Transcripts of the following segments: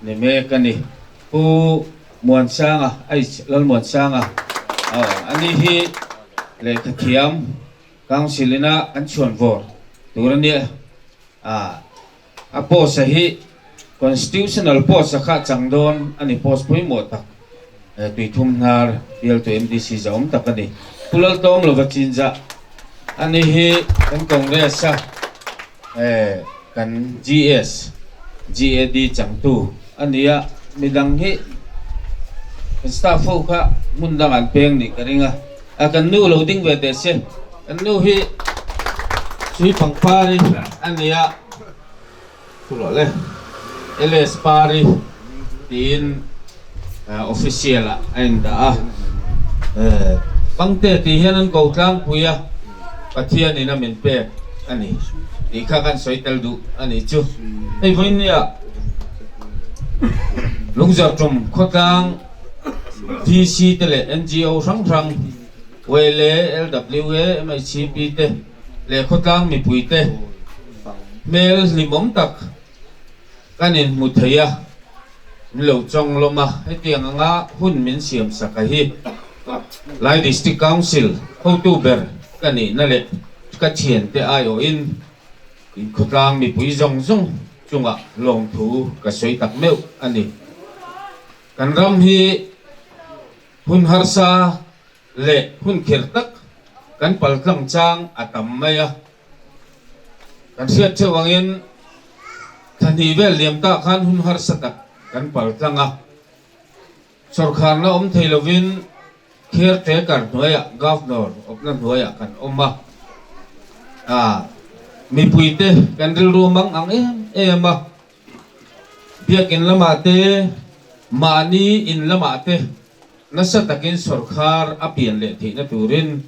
Ni mek a ni. Pu Muansanga, H. Lalmuansanga, aw, ani hi lehkha thiam Council ina an chhuan vawr tur a nia. A, a post a hi Constitutional post a kha chang dawn a ni, post pawimawh tak, Tuithum hnar bialtu MDC zahawm tak a ni. Pu Laltawm lova chinzah ani hi kan Congress a kan GS, GAD changtu a ni a, midang hi kan staff ho kha hmun dang an peng nih ka ring a, a kan nu lo ding ve teh se, kan nu hi Sui Pangpari a ni a. Thu rawh le. LS Pari tiin official ah a indah a. Pangte tih hian an ko tlangpui a, Pathianin a min pek a ni tih kha kan sawi tel duh a nih chu. Hei vawinia Lungzarhtum khawtlang VC te leh NGO hrang hrang, YLA, LWA, MHCP te leh khawtlang mipui te hmel hlimawm tak kan inhmu thei a, min lo chawng lawm a, hetiang anga hun min siam sak a hi Lai District Council hotu ber ka nihna leh ka thiante aiawhin inkhawtlang mipui zawng zawng chungah lawmthu ka sawi tak meuh a ni. Kan ram hi hun harsa leh hun kher tak kan paltlang chang a tam mai a. Kan hriat theuh angin thahnih vel liam tah khan hun harsa tak kan paltlang a. Sawrkharna awm thei lovin caretaker hnuaiah Governor awpna hnuaiah kan awm a. Aa mipuite kan rilru mang ang em em a. Biakin lamah te, mahni in lamah te nasa takin sawrkhar a pian leh theihna turin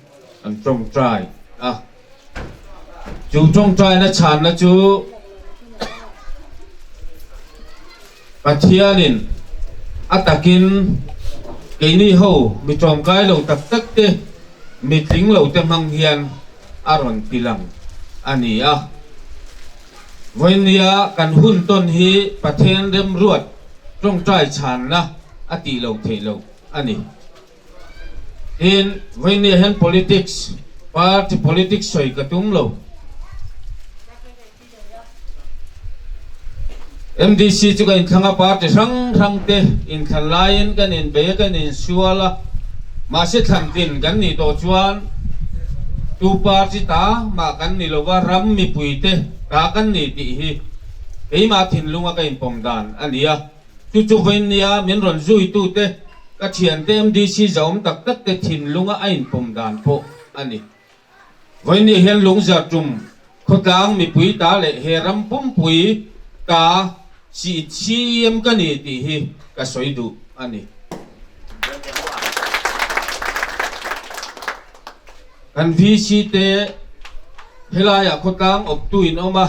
an tawngtai a. Chu tawngtaina chhanna chu Pathianin a takin keini ho mi tawngkai lo tak tak te, mi tling lo te hmang hian a rawn tilang a ni a. Vawinia kan hun tawn hi Pathian remruat tawngtai chhanna a tih loh theih loh a ni. Tin, vawinia hian politics, party politics sawi ka tum lo. MDC chu ka inthlang a, party hrang hrang te inthlan laiin kan inbei a, kan insual a, mahse thlantlin kan nih tawh chuan tu party ta mah kan ni lova, ram mipui te ta kan ni tih hi keimah thinlunga ka inpawm dan a ni a, chu chu vawinia min rawn zuitu te, ka thiante MDC zahawm tak tak te thinlunga a inpawm dan pawh a ni. Vawinia hian Lungzartum khawtlang mipui ta leh he ram pumpui ta CM ka ni tih hi ka sawi duh a ni. Kan VC te helaiah khawtlang awptu in awm a,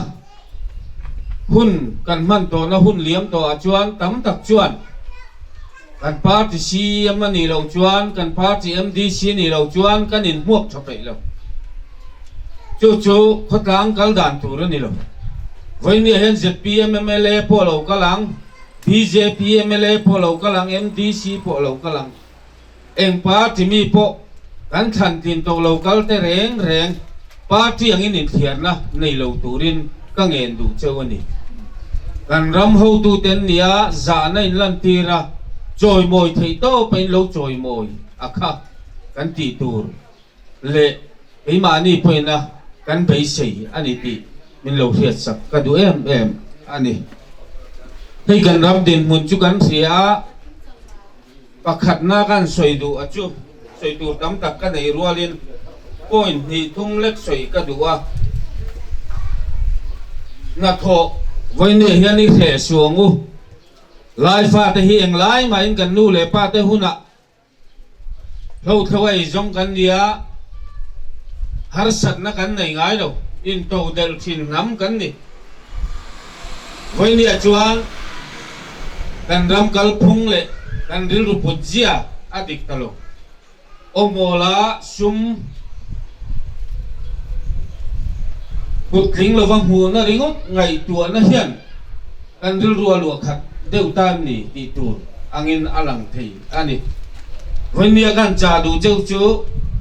hun kan hman tawhna hun liam tawhah chuan tam tak chuan Kan party CM a nih loh chuan, kan party MDC a nih loh chuan kan inhmuak tha peih lo. Chu chu khawtlang kal dan tur a ni lo. Vawinia hian zpm mla pawh lo kal ang, bjp mla pawh lo kal ang, MDC pawh lo kal ang. Eng party mi pawh kan thlan tlin tawh lo kal te reng reng party angin inthliarna nei lo turin ka ngen duh cheu a ni. Kan ram hotute an nia zahna in lantir a, chawimawi theih tawpa in lo chawimawi a kha kan tih tur leh keimahni pawhin a kan beisei a ni tih min lo hriatsak ka duh em em a ni. Hei kan ram dinhmun chu kan hria a. Pakhatna kan sawi duh a chu sawi tur tam tak ka nei rualin point hnih thum lek sawi ka duh a. Hnathawh vawinia hian i hreh suang u. Lai fate hi englai mahin kan nu leh pa te hunah hlothlo a eizawng kan ni a, harsatna kan nei ngai lo, intodelh thin hnam kan ni. Vawinia chuan kan ram kalphung leh kan rilru put zia a dik ta lo. Awmawla sum kut tling lova hmuhna ringawt ngaihtuahna hian kan rilru a luah khat deuh ta em ni tih tur angin a lang thei a ni. Vawinia kan cha duh cheu chu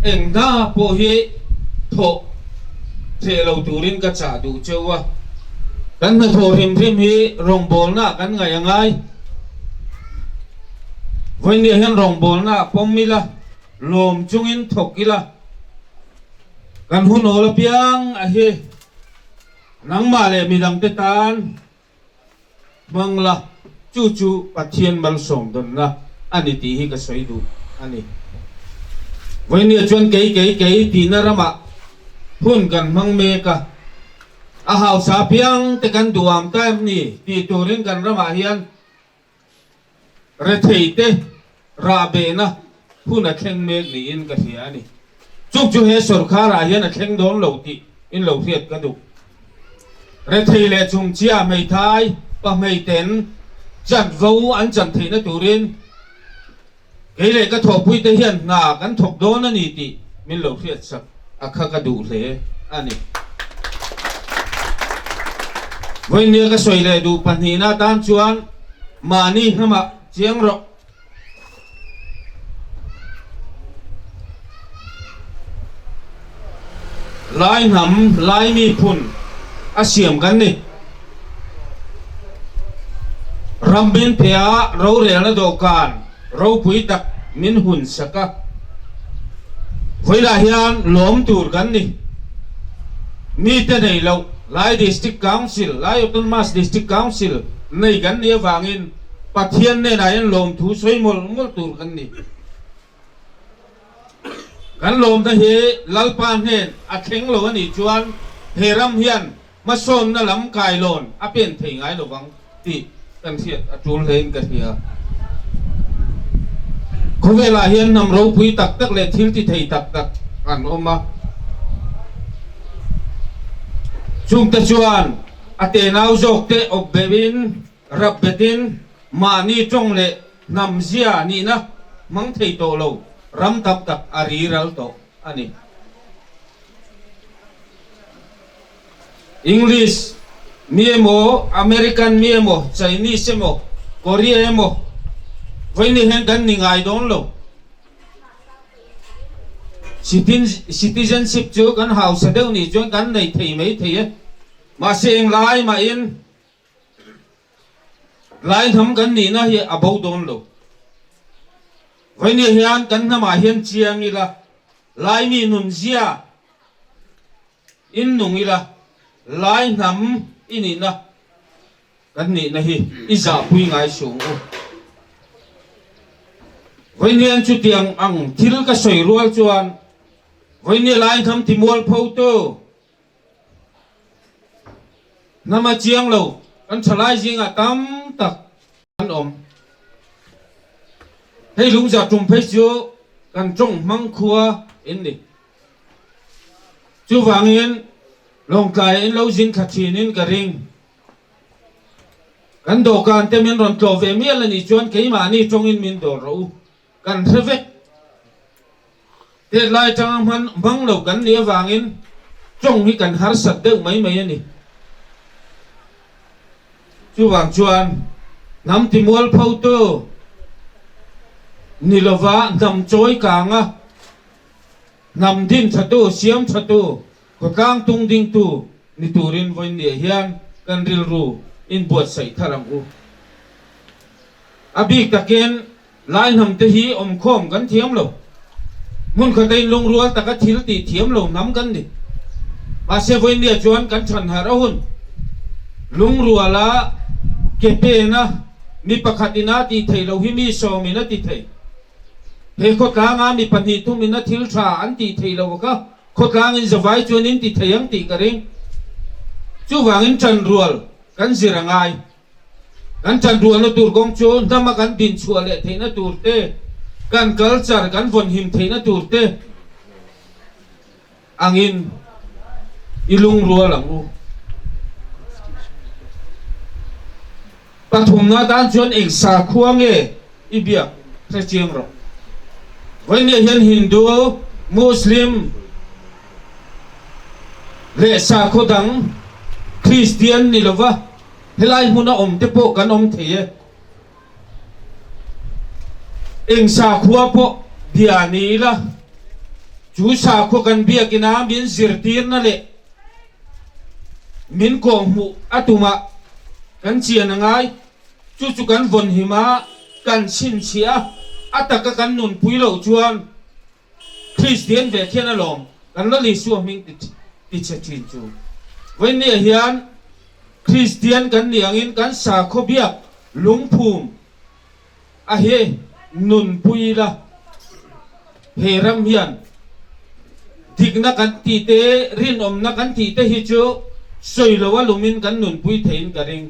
eng hna pawh hi thawh theh lo turin ka chah duh cheu a. Kan hnathawh hrim hrim hi rawngbawlna kan ngaih a ngai. Vawinia hian rawngbawlna pawm ila, lawm chungin thawk ila, kan hun awl apiang a hi nangmah leh midangte tan hmang la, chu chu Pathian malsawm dawnna a ni tih hi ka sawi duh a ni. Vawinia chuan kei kei kei tihna ramah hun kan hmang mek a, a hausa apiang te kan duham ta em ni tih turin kan ramah hian rethei te rahbehna hun a thleng mek niin ka hria a ni. Chuk chu he sawrkharah hian a thleng dawn lo tih in lo hriat ka duh. Rethei leh chungchia hmeithai pahmeiten chanvo an chan theihna turin kei leh ka thawhpuite hian hna kan thawk dawn a ni tih min lo hriatsak a kha ka duh hle a ni. Vawinia ka sawi leh duh pahnihna atan chuan mahni hnamah chiang rawh. Lai hnam, Lai miphun a siam kan ni. Ram min pe a, rorelna dawhkan ropui tak min hun sak a. Vawilah hian lawm tur kan ni. Mite nei loh Lai District Council, Lai Autonomous District Council nei kan nih avangin Pathian hnenah hian lawmthu sawi mawlh mawlh tur kan ni. Kan lawmna hi Lalpa hnen a thleng lo a nih chuan he ram hian hmasawnna lam kailawn a pen thei ngai lo vang tih kan hriat a tul hlein ka hria. Khawvelah hian hnam ropui tak tak leh thil ti thei tak tak an awm a. Chungte chuan a tenau zawkte awp beuhin Rap betin mahni tawng leh hnam zia nihna hmang thei tawh lo ram tam tak a ri ral tawh a ni. English mi emaw, American mi emaw, Chinese emaw, Korea emaw vawiin hian kan ni ngai dawn lo. Citizenship chu kan hausa deuh nih chuan kan nei thei mai thei e. Mahse englai mahin Lai hnam kan nihna hi a bo dawn lo. Vawinia hian kan hnamah hian chiang ila, Laimi nunzia in nung ila, Lai hnam i nihna kan nihna hi i zahpui ngai suh ang u. Vawinia chutiang ang thil ka sawi rual chuan vawinia Lai hnam timualpho tu, Hnam a chiang lo, kan thalai zingah tam tak an awm. Hei lungza tum phei chu kan tawng hmang khua in ni. Chuvangin Lawngtlai in lo zin thla thinin ka ring. Kan dawhkan te min rawn tlawh ve mial a nih chuan keimahni tawngin min dawr rawh u. Kan hre vek. Tet lai atanga hman hmang lo kan nih avangin tawng hi kan harsat deuh mai mai a ni. Chuvang chuan hnam timualphotu ni lova hnam chawi kanga hnam din thatu, siam thatu, khawtlang tung dingtu ni turin vawiinniah hian kan rilru inbuatsaih thar ang u. A bik takin Lai hnam te hi awmkhawm kan thiam lo. Hmun khata inlungrual taka thil tih thiam lo hnam kan ni. Mahse vawinia chuan kan than harh a hun. Lungruala ke pena mi pakhat ina tih theih loh hi mi sawmin a ti thei. He khawtlanga mi pahnih thum ina thil tha an tih theih loh kha khawtlangin zavai chuan in ti thei ang tih ka ring. Chuvangin tanrual kan zir a ngai. Kan chanrualna tur kawng chu hnama kan dinchhuah leh theihna tur te, kan culture kan vawnhim theihna tur te angin i lungrual ang u. Pathumna tan chuan eng sakhua nge i biak hre chiang rawh. Vawinia hian Hindu, Muslim leh sakhaw dang Kristian ni lova, Helai hmuna awm te pawh kan awm thei e. Eng sakhua pawh bia ni ila, chu sakhua kan biakina min zirtirna leh min kawhhmuh a tumah kan chian a ngai. Chu chu kan vawn him a, kan chhinchhiah a, a taka kan nunpui loh chuan Kristian ve khian alawm kan la Isua hming tichhe thin chu. Vawinia hian Kristian kan nih angin kan sakhaw biak lungphum a hi nunpui ila he ram hian dikna kan tih te rinawmna kan tih te hi chu sawi lo a lumin kan nunpui theiin ka ring.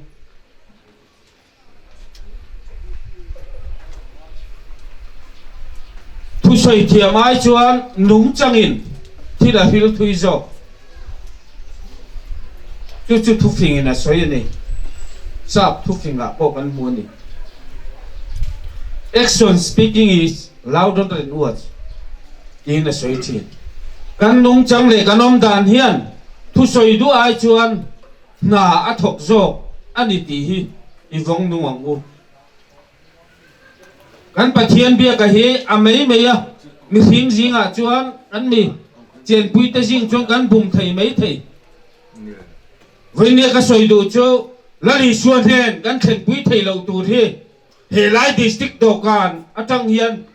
Thusawi thiam ai chuan nungchangin thil a hril thui zawk. Chu chu thufingin a sawi a ni. Sap thufingah pawh kan hmu a ni. Action speaking is louder than words tiin a sawi thin. Kan nungchang leh kan awm dan hian thusawi duh ai chuan hna a thawk zawk a ni tih hi i vawng nung ang u. Kan Pathian biaka hi a mai mai a, mihring zingah chuan kan mi chenpuite zing chuan kan bum thei mai thei. Vawinia ka sawi duh chu Lal Isua hnen kan thlenpui thei loh tur hi helai district dawhkan atang hian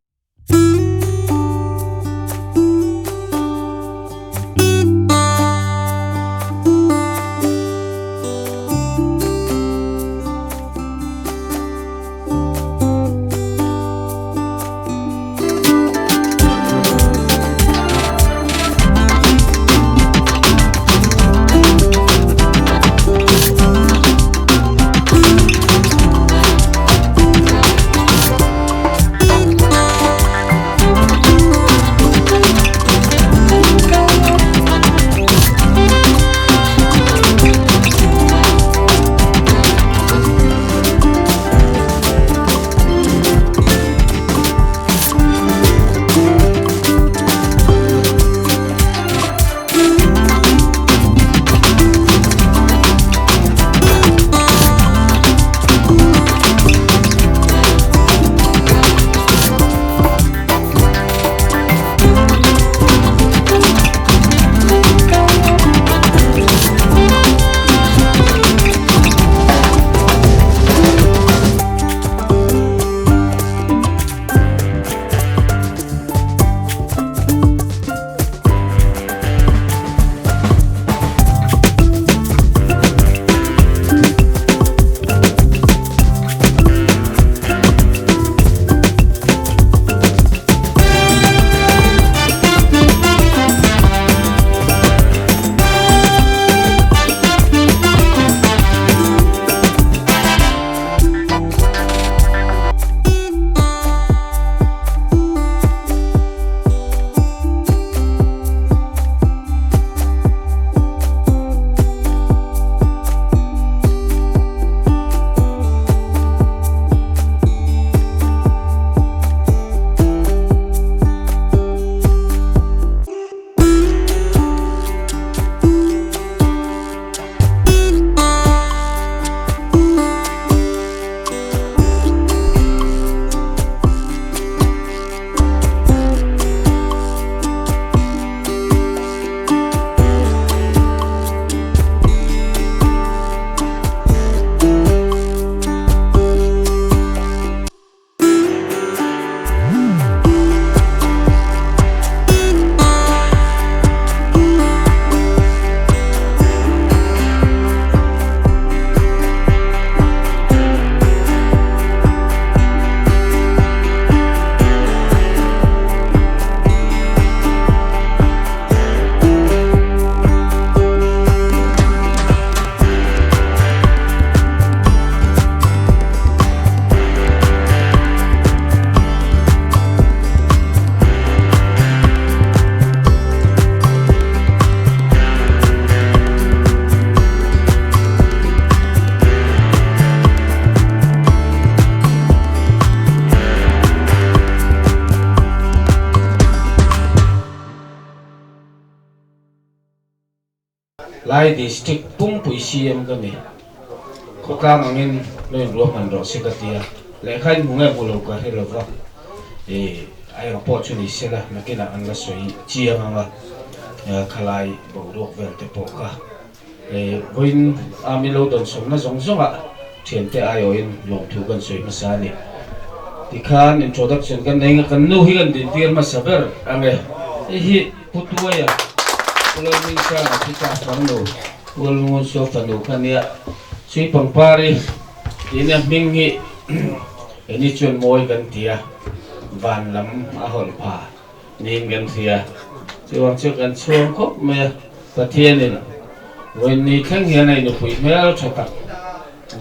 Lai District pumpui CM ka ni. Khawtlang angin lo inruahman rawh se ka ti a, lehkha in hmu nge hmu lo ka hre lo va. I a eng pawh chu ni sela nakinah an la sawi chiang ang a, khalai boruak vel te pawh kha vawiin a min lo dawnsawmna zawng zawngah thiante aiawhin lawmthu kan sawi hmasa a ni. Tikhan introduction kan nei nga kan nu hi kan dintir hmasa ber ang e. Hei hi Pu Tuaia, Pu Lalhmingsanga khi ka farnu, Pu Lalngunsuo fanu kha nia, Sui Pangpari tih nia hming hi Keini chuan mawi kan ti a, van lam a hawlh pha niin kan hria. Chuvang chu kan chhuang khawp mai a, Pathianin vawiin thleng hian a inupui hmel tha tak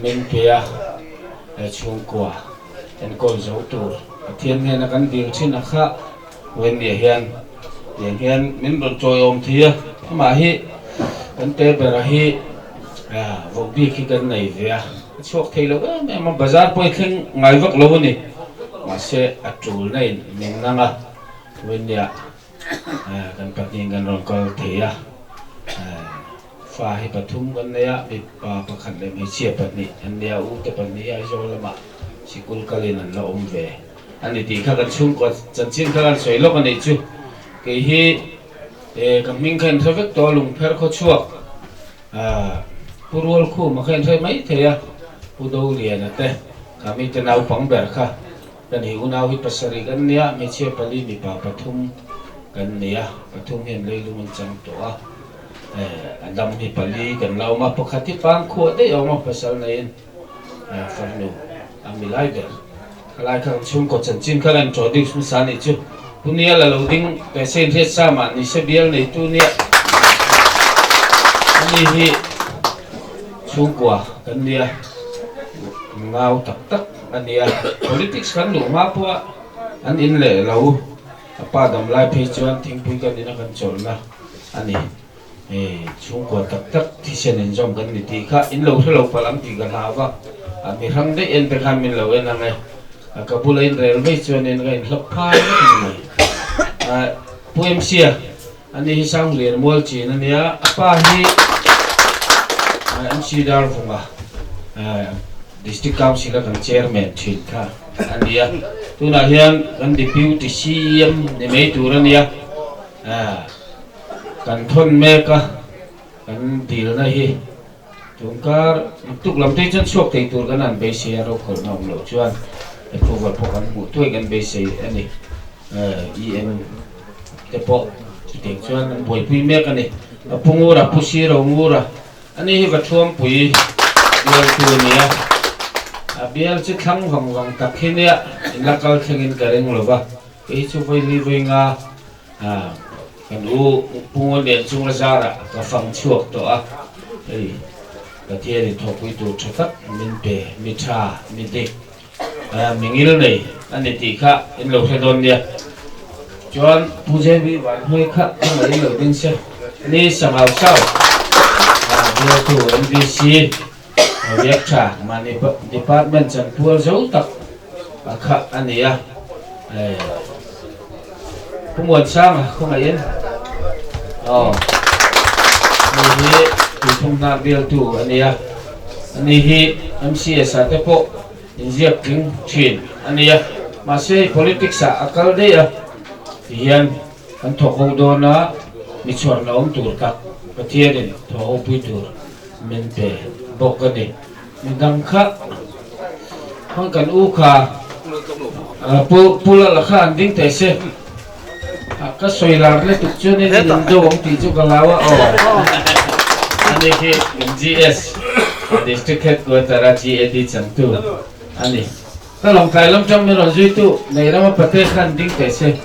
min pe a, he chhungkua enkawl zo tur Pathian hnena kan dil thin a kha vawiin niah hian tiang hian min rawn chawiawm thei a, amah hi kan te bera hi voh bik hi kan nei ve a. A chhuak thei lo em em a, bazar pawh i thleng ngai vak lo a ni. Mahse a tul na in min nang a, Winnie-ah kan pahnihin kan rawn kal thei a. Fa hi pathum kan nei a, mipa pakhat leh hmeichhia pahnih an nia, u te pahnih Aizawl lamah sikul kalin an la awm ve a ni tih kha kan chhungkaw chanchin kha kan sawi lawk a nih chu. Kei hi ka hming kha inhre vek tawh a, Lungpher khawchhuak. Pu Rualkhuma kha inhre mai thei a, Pu Doliana te kha mite naupang ber kha kan hi unau hi pasarih kan nia, hmeichhia pali mipa pathum kan nei a, pathum hian leilung an chang tawh a, a dam hi pali kan la awm a, pakhat hi pang khuah daih a awm a, pasal neiin farnu a mi lai ber. Khalai kha kan chhungkaw chanchin kha kan introduce hmasa a nih chu. Pu Nial a lo ding teh se inhriat sa mah ni se bial neitu nia. Ani hi chhungkua kan nia, ngau tak tak a nia. Politics kan luh hma pawha an in leh lo, a pa dam lai phei chuan thingpui kan ina kan chawlhna a ni. Hei chhungkua tak tak thisen inzawm kan ni tih kha in lo hre lo palh ang tih ka hlau va, a mi hrang daih en te khan min lo en ang e, ka bula in rel mai chuanin ka inhlawp phai vek a ni mai. Pu MC-a ani hi Sanglian mual chin a nia, a pa hi MC Darvunga District Council a kan Chairman thin kha a nia, tunah hian kan Deputy CEM ni mai tur a nia. Kan thawn mek a, kan dilna hi tungkar tuk lam te chuan chhuak thei tur kan han beisei a, rokhawlhna awm loh chuan approval pawh kan hmuh thuai kan beisei a ni. EM te pawh chutiang chuan an buaipui mek a ni. A pu ngur a, pu siro ngur a, ani hi va thuampui bialtu a ni a, a bial chu thlang vang vang tak hi nia, inla kal thlengin ka ring lo va, kei chu vawi vawi nga Kan u Pu Ngawlian chunga zarah ka fang chhuak tawh a, hei Pathianin thawhpui tur tha tak min pe, mi tha, mi dik, mi ngil nei a ni tih kha in lo hre dawn nia. Chuan Pu JB Vanhnuai kha ka ngaih lo ding se, ni Sangau Sau, bialtu MDC, riak tha mahni department chanpual zo tak a kha a ni a, Pu Muansanga khawngaihin aw hei hi tuithumna bialtu a ni a, ani hi MCS ah te pawh inziak tling thin a ni a, mahse politics ah a kal daih a tihian kan thawk ho dawn a, mi chhuarna awm tur tak Pathianin thawh ho pui tur Min pe bawk a ni. Midang kha hmang kan u kha pu pu lala kha an ding teh se. Ka sawi lar lutuk chuan in in do ang tih chu ka hlau a aw. Ani khi GS District Headquarter a GAD changtu a ni. Ka lawngtlai lam tang min rawn zuitu nei rama pate kha an ding teh se.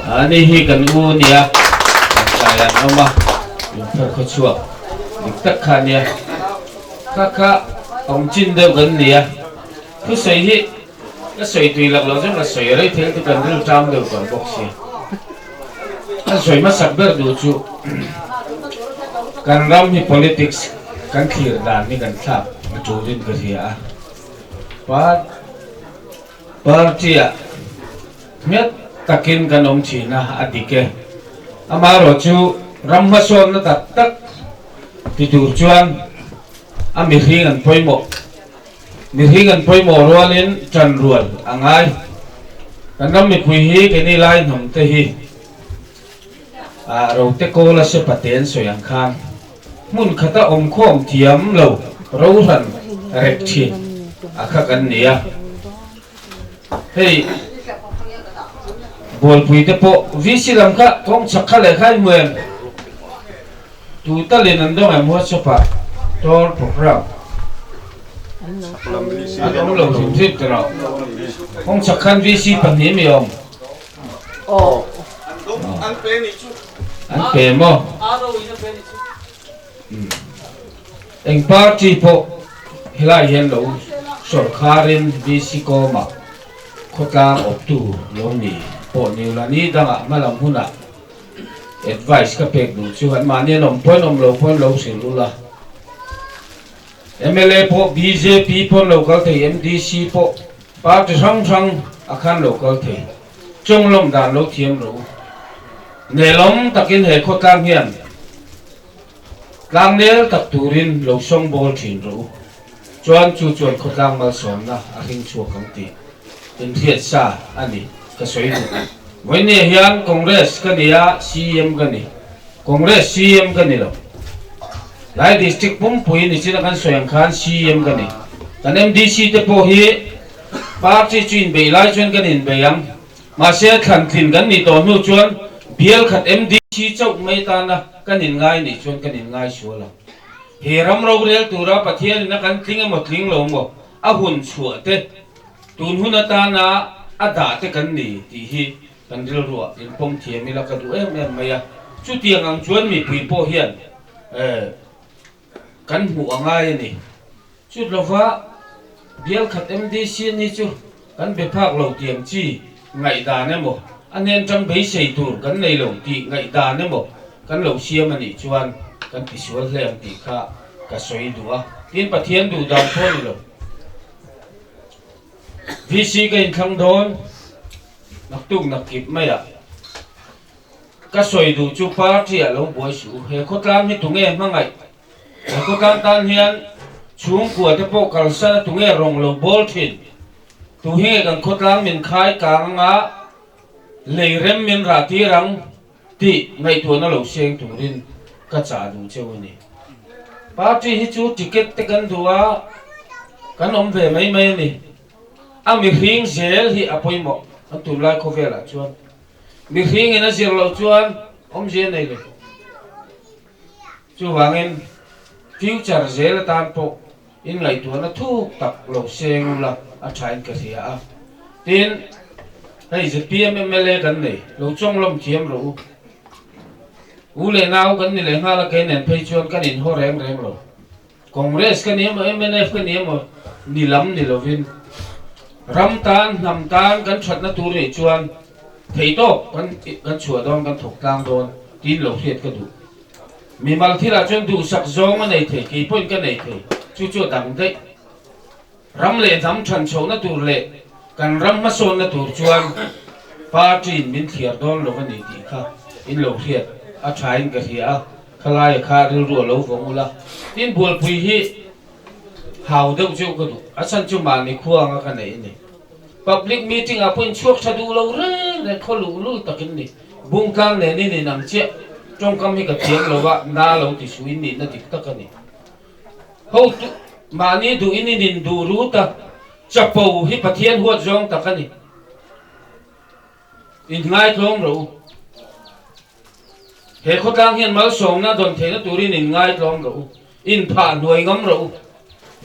Ani hi kan u nia, lawngtlai an awm a, lungpher khaw chhuak dik tak kha ania. Kha kha awm chin deuh kan ni a, thusawi hi ka sawi tui lak loh chuan ka sawi rei thei chu kan ril tang deuh tawh bawk si. Kan sawi hmasak ber duh chu kan ram hi politics kan thlir dan hi kan thlak a tulin ka hria a. Party-ah nghet takin kan awm thin a, a dik e. Amaherawh chu ram hmasawnna tak tak ti tur chuan a mihring an pawimawh. Mihring an pawimawh rualin ṭan rual a ngai. Kan ram mipui hi keini lai hnam te hi rote kawl a se pate an sawi ang khan hmun khata awm khawm thiam lo ro hran rek thin a kha kan ni a. Hei Bualpui te pawh VC lam kha kawng chhak kha leh kha in hmu em? Tu talin an dawng em WhatsApp ah tour program an awm lo hrim hrim ta lo. Kawng chhak khan VC pahnih mi awm? An pe maw? Eng party pawh helai hian lo sawrkharin VC kawmah khawtlang awptu lo ni pawh ni ula ni dangah hmalam hunah Advice ka pek duh chu an mahni an awm pawhin awm lo pawhin lo hrilh ula. Mla pawh bjp pawn lo kal thei, MDC pawh party hrang hrang a khan lo kal thei. Chawng lawm dan lo thiam ro. Nelawm takin he khawtlang hian tlangnel tak turin lo sawng bawl thin ro. Chuan chu chuan khawtlang malsawmna a hring chhuak ang tih inhriat sa a ni ka sawi duh. Vawinia hian Congress ka ni a, CM ka ni. Congress CM ka ni lo. Lai District pumpui nichina kan sawi ang khan CM ka ni. Kan MDC te pawh hi party chu inbeih lai chuan kan inbei ang. Mahse thlantlin kan nih tawh hnu chuan bial khat MDC chauh mai tana kan inngai nih chuan kan inngai sual ang. He ram rorel tura Pathianin a kan tling emaw tling lo maw a hun chhuah te, tun hun atana a dah te kan ni tih hi kan rilruah inpawm thiam ila ka duh em em mai a. Chutiang ang chuan mipui pawh hian kan hmuh a ngai a ni. Chut lova bial khat MDC ni chu kan be phak lo tiang chi ngaihdan emaw a hnen tang beisei tur kan nei lo tih ngaihdan emaw kan lo siam a nih chuan kan tisual hle ang tih kha ka sawi duh a. Tin Pathian duh dan pawh a ni lo. VC ka inthlang dawn naktuk nakkip maiah ka sawi duh chu party ah lo buai suh. He khawtlang hi tunge hmangaih? He khawtlang tan hian chhungkua te pawh kalsan a tunge rawng lo bawl thin? Tu hi nge kan khawtlang min khai kang anga lei rem min rah tir ang tih ngaihtuahna lo seng turin ka chah duh cheu a ni. Party hi chu ticket te kan duh a, kan awm ve mai mai a ni. A mihring zel hi a pawimawh kan tunlai khawvelah chuan. Mihringin a zir loh chuan awmzia nei lo. Chuvangin future zel atan pawh inngaihtuahna thuk tak lo seng ula a thain ka hria a. Tin, hei zpm mla kan nei, lo chawnglawm thiam rawh u. U leh nau kan ni leh nghal a, kei nen phei chuan kan inhaw reng reng lo. Congress ka ni emaw mnf ka ni emaw ni lam ni lovin ram tan, hnam tan kan thatna tur nih chuan theihtawp kan kan chhuah dawn, kan thawk tlang dawn tiin lo hriat ka duh. Mimal thilah chuan duhsak zawng a nei thei, kei pawhin ka nei thei, chu chu a dang daih. Ram leh hnam than chhohna tur leh kan ram hmasawnna tur chuan party-in min thliar dawn lo a ni tih kha in lo hriat a thain ka hria a, khalaia kha rilru a lo vawng ula. Tin, Bualpui hi hau deuh cheu ka duh, a chhan chu mahni khua anga ka neih a ni. Public meeting ah pawh in chhuak tha duh lo reng reng khaw luh lul takin ni. Bungtlang nen in inang chiah, tawngkam hi ka thiam lo a, na lo ti suh in nihna dik tak a ni. Hotu, mahni duh in in induh rut a, chapo hi Pathian huat zawng tak a ni. Inngaithlawm rawh u. He khawtlang hian malsawmna dawn theihna turin inngaithlawm rawh u. Inphah hnuai ngam rawh u.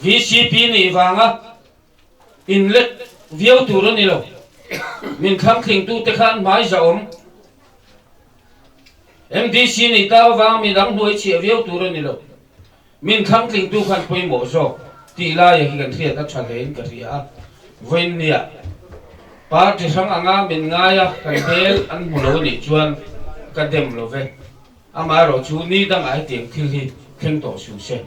VCP nih vanga inlet viau tur a ni lo. Min thlamthlingtute khan hmai zahawm. MDC nih ta avang mi dang hnuai chhiah viau tur a ni lo. Min thlangtlingtu khan pawimawh zawk tih laia hi kan hriat a tha hlein ka hria a. Vawiinnia party hrang anga min ngaia kan hmel an hmu lo anih chuan ka dem lo ve. Amaherawhchu ni dangah hetiang thil hi thleng tawh suh se.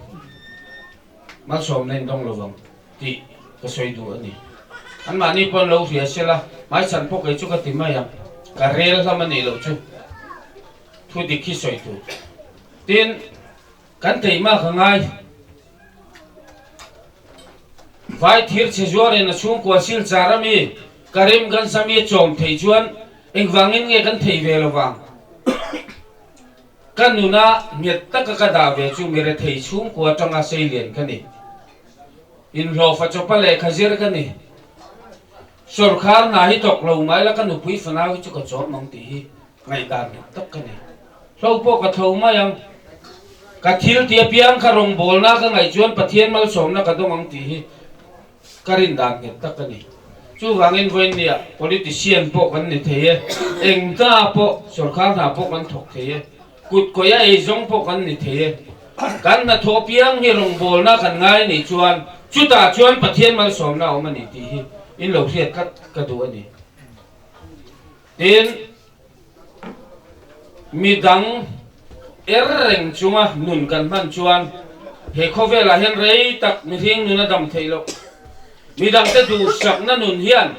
Malsawmna in dawng lovang tih ka sawi duh a ni. Anmahni pawh an lo hria sela, hmaichhan pawh kei chu ka ti mai ang, ka rel hlam a nih loh chu thu dik hi sawi tur. Tin, kan teihma ka ngai. Vai thir chhe zuarin a chhungkua silchar a mi? Karim kan Sami a chawm thei chuan engvangin nge kan thei ve lo vang? Ka nuna nghet taka ka dah ve chu mi rethei chhungkua atanga seilian ka ni. Inhlawhfa chawpa lehkha zir ka ni. Sawrkhar hna hi tawk lo mai la ka nupui fanau hi chu ka chawm ang tih hi ngaihdan nghet tak ka nei. Hlo pawh ka tho mai ang. Ka thil ti apiang kha rawngbawlna ka ngaih chuan Pathian malsawmna ka dawng ang tih hi ka rindan nghet tak a ni. Chuvangin vawiinniah politician pawh kan ni thei e, eng hna pawh sawrkhar hna pawh kan thawk thei e, kut kawih a eizawng pawh kan ni thei e. Kan hnathawh apiang hi rawngbawlna kan ngai a nih chuan chutah chuan Pathian malsawmna a awm a ni tih hi in lo hriat tlat ka duh a ni. Tin, midang er reng chunga nun kan hman chuan he khawvelah hian rei tak mihring nun a dam theih loh. Midangte duhsakna nun hian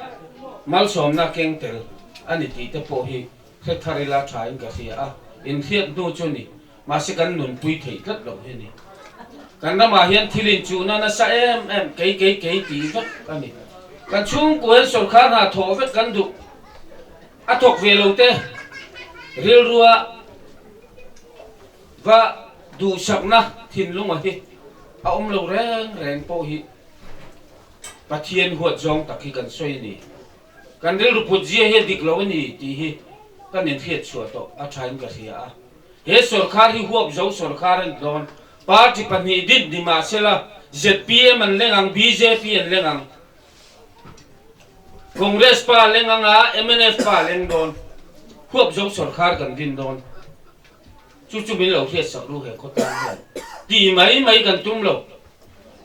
malsawmna keng tel a ni tih te pawh hi hre thar ila tha in ka hria a, inhriat hnu chu ni. Mahse kan nunpui theih tlat loh hi a ni. Kan ramah hian thil inchuhna nasa em em kei kei kei tih vek a ni. Kan chhungkua hian sawrkhar hna thawh vek kan duh. A thawk ve lo te rilrua va duhsakna thinlunga hi a awm lo reng reng pawh hi Pathian huat zawng tak hi kan sawi a ni. Kan rilru put zia hi a dik lo a ni tih hi kan inhriat chhuah tawh a thain ka hria a. He sawrkhar hi huap zo sawrkhar a ni dawn. Party pahnih din ni mah sela zpm an leng ang, bjp an leng ang, Congress pa leng ang a, mnf pa leng dawn. Huap zo sawrkhar kan din dawn. Chu chu min lo hriat sak ru he khawtlang hian. Tih mai mai kan tum lo.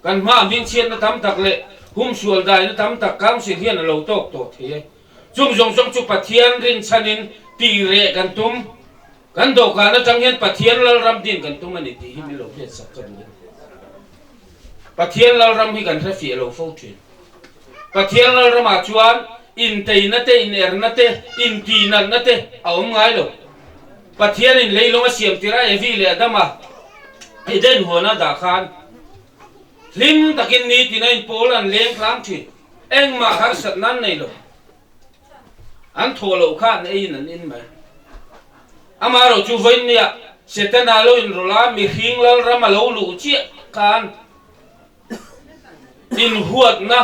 Kan hma hmingchhiatna tam tak leh humsual daina tam tak Council hian a lo tawk tawh thei e. Chung zawng zawng chu Pathian rinchhanin tih reh kan tum. Kan dawhkan atang hian Pathian Lalram din kan tum a ni tih hi min lo hriat sak ka duh a ni. Pathian Lalram hi kan hre fiah lo fo thin. Pathian Lalramah chuan inteina te, inerna te, intihnatna te a awm ngai lo. Pathianin leilung a siam tir a, Evi leh Adama Eden huana dah khan hlim takin nitin a inpawl an leng tlang thin. Engmah harsatna an nei lo. An thawh loh kha an eiin an in mai. Amaherawh chu vawiinniah Setana lo inrawlh a, mihring lalram a lo luh chiah khan inhuatna,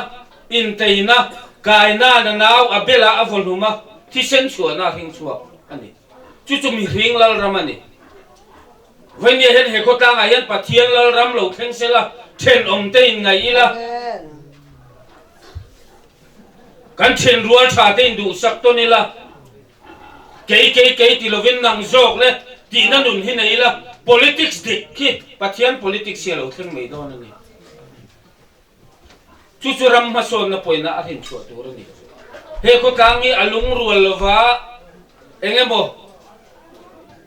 inteina, kaina na nau a bela a vaw hlum a, thisen chhuahna a hring chhuak a ni. Chu chu mihring lalram a ni. Vawiinniah hian he khawtlangah hian Pathian lalram lo thleng sela, thenawmte inngaih ila, Kan thian rual tha te in duhsak tawn ila, kei kei kei ti lovin nang zawk le tihna nun hi nei ila, politics dik khi Pathian politics hi a lo thleng mai dawn a ni. Chu chu ram hmasawnna pawina a rinchhuah tur a ni. He khawtlang hi a lungrual lova eng emaw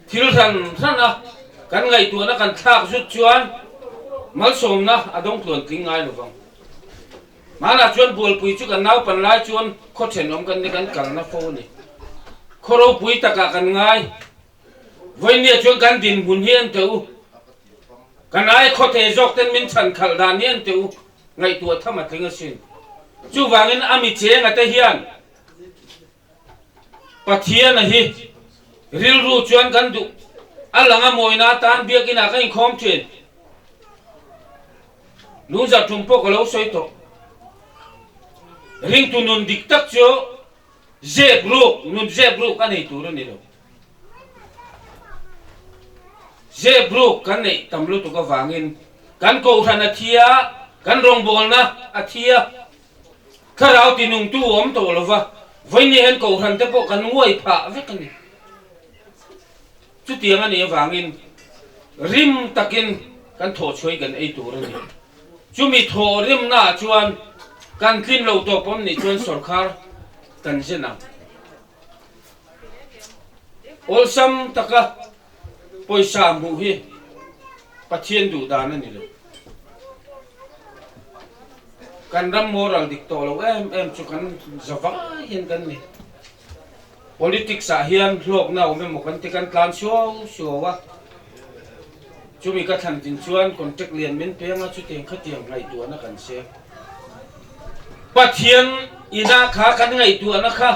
thil hran hran a kan ngaihtuahna kan thlak zut chuan malsawmna a dawng tluan tling ngai lovang. Hmanah chuan Bualpui chu kan naupan lai chuan khaw thenawm kan ni kan kalna fo a ni. Khaw ropui takah kan ngai. Vawinia chuan kan dinhmun hi an teh u. Kan ai khaw thei zawk ten min chhan khalh dan hi an teh u. Ngaihtuah tham a tling asin. Chuvangin a mi chenga te hian Pathiana hi rilru chuan kan duh a lang a mawina atan biakinah ka inkhawm thin. Lungzar tum pawh ka lo sawi tawh. Ringtu nun dik tak chu zep ruk, nun zep ruk a nei tur a ni lo. Zep ruk kan neih tam lutuk avangin kan kohhran a thi a, kan rawngbawlna a thi a. Thlarau tinungtu awm tawh lo va, vawinia hian kohhran te pawh kan nguai phah vek a ni. Chutiang a nih avangin rim takin kan thawhchhuai kan ei tur a ni. Chumi thawh rimnaah chuan kan tlin lo tawp awm nih chuan sawrkhar kan zen ang. Awlsam taka pawisa hmuh hi Pathian duh dan a ni lo. Kan ram moral dik tawh lo em em chu kan za vai hian kan ni. Politics ah hian hlawkna awm emaw kan ti kan tlan suau suau a, chumi ka thlan tin chuan contract lian min peng a, chutiang khatiang ngaihtuahna kan seng. Pathian. Ina kha kan ngaihtuahna kha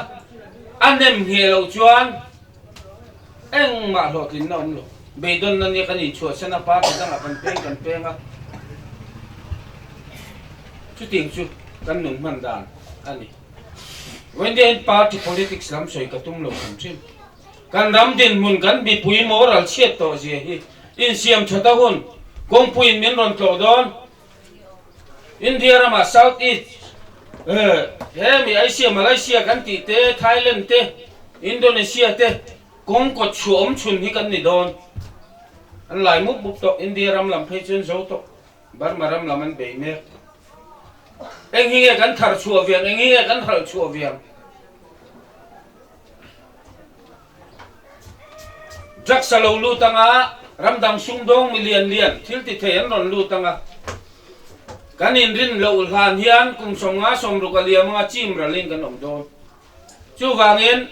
a nem ngheh loh chuan engmah hlawhtlinna awm lo. Beidawnna nia kan inchhuahsan a, party dangah kan peng kan peng a, chutiang chu kan nun hman dan a ni. Wendy hian party politics lam sawi ka tum lo hrim hrim. Kan ram dinhmun kan mipui moral chhiat tawh zia hi insiam that a hun, kawngpuiin min rawn tlawh dawn. India ramah South East he mi Asia, Malaysia kan tih te, Thailand te, Indonesia te kawng kawt chhuah awm chhun hi kan ni dawn. An lai mup mup tawh, India ram lam phei chuan zo tawh, Burma ram lam an bei mek. Eng hi nge kan thar chhuah viang, eng hi nge kan hralh chhuah viang? Drugs a lo lut anga, ram dang sumdawng mi lian lian thil ti thei an rawn lut anga, kan inrin loh hlan hian kum 50 60 a liam anga chim ralin kan awm dawn. Chuvangin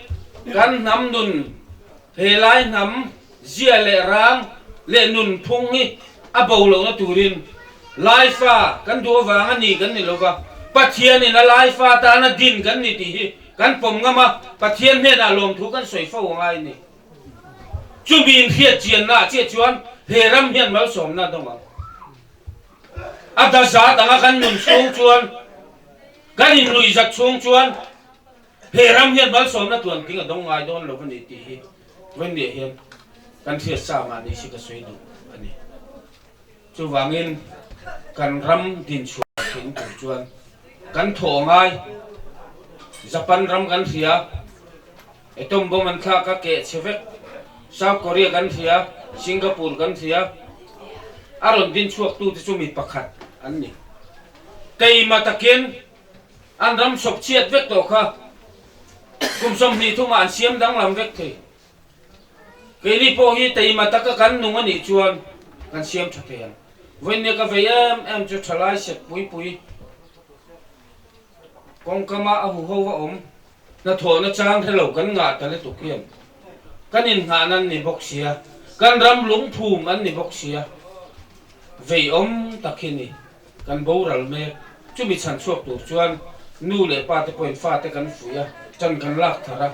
kan hnam nun he lai hnam zia leh rang leh nunphung hi a bo lohna turin Laifa kan duh avang a ni kan ni lova, Pathianin a Laifa tana din kan ni tih hi Kan pawm ngam a, Pathian hnenah lawmthu kan sawi fo a ngai a ni. Chumi inhriat chianna ah chiah chuan he ram hian malsawmna a dawng ang. A dazat anga kan nun chhung chuan, kan innuihzat chhung chuan he ram hian malsawmna tluantling a dawng ngai dawn lo a ni tih hi Wendy-a hian kan hriat sa mahni si ka sawi duh a ni. Chuvangin kan ram dinchhuah thin tur chuan kan thawh ngai. Japan ram kan hria, atom bomb an thlak a keh chhe vek. South Korea kan hria, Singapore kan hria. A rawn dinchhuak tute chu mi pakhat an ni. Keima takin an ram sawp chhiat vek tawh kha kum 20 thumah an siam danglam vek thei. Keini pawh hi teima taka kan nung a nih chuan kan siam tha thei ang. Vawinia ka vei em em chu thalai sek pui pui kawngkama a huho va awm hnathawhna chang hre lo kan ngah ta lutuk hian kan inngahna an ni bawk sia, kan ram lungphum an ni bawk sia, vei awm tak hi ni kan boral mek. Chumi chhan chhuak tur chuan nu leh pa te pawhin fate kan fuih a, chan kan lak thar a.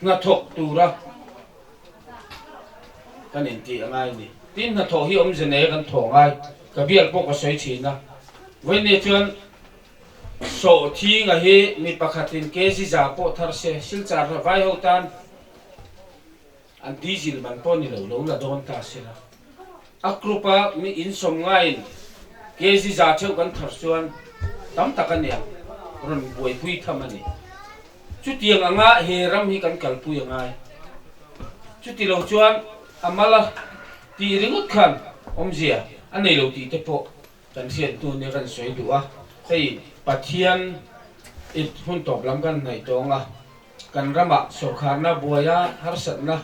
Hnathawk tura kan intih a ngai a ni. Tin, hnathawh hi awmze nei a kan thawh ngai. Ka bial pawh ka sawi thin a. Vawiinne chuan sawhthinga hi mi pakhatin kg za pawh thar se, silchar hla vai ho tan an diesel man pawh ni lo lo la dawn ta se la. A group a mi insawm ngaiin kg za theuh kan thar chuan tam tak a nia, rawn buaipui tham a ni. Chutiang anga he ram hi kan kalpui a ngai. Chuti lo chuan a mal a tih ringawt khan awmzia a nei lo tih te pawh kan hriat hnu nia kan sawi duh a. Hei Pathian it hun tawp lam kan hnaih tawng a, kan ramah sawrkharna buaia harsatna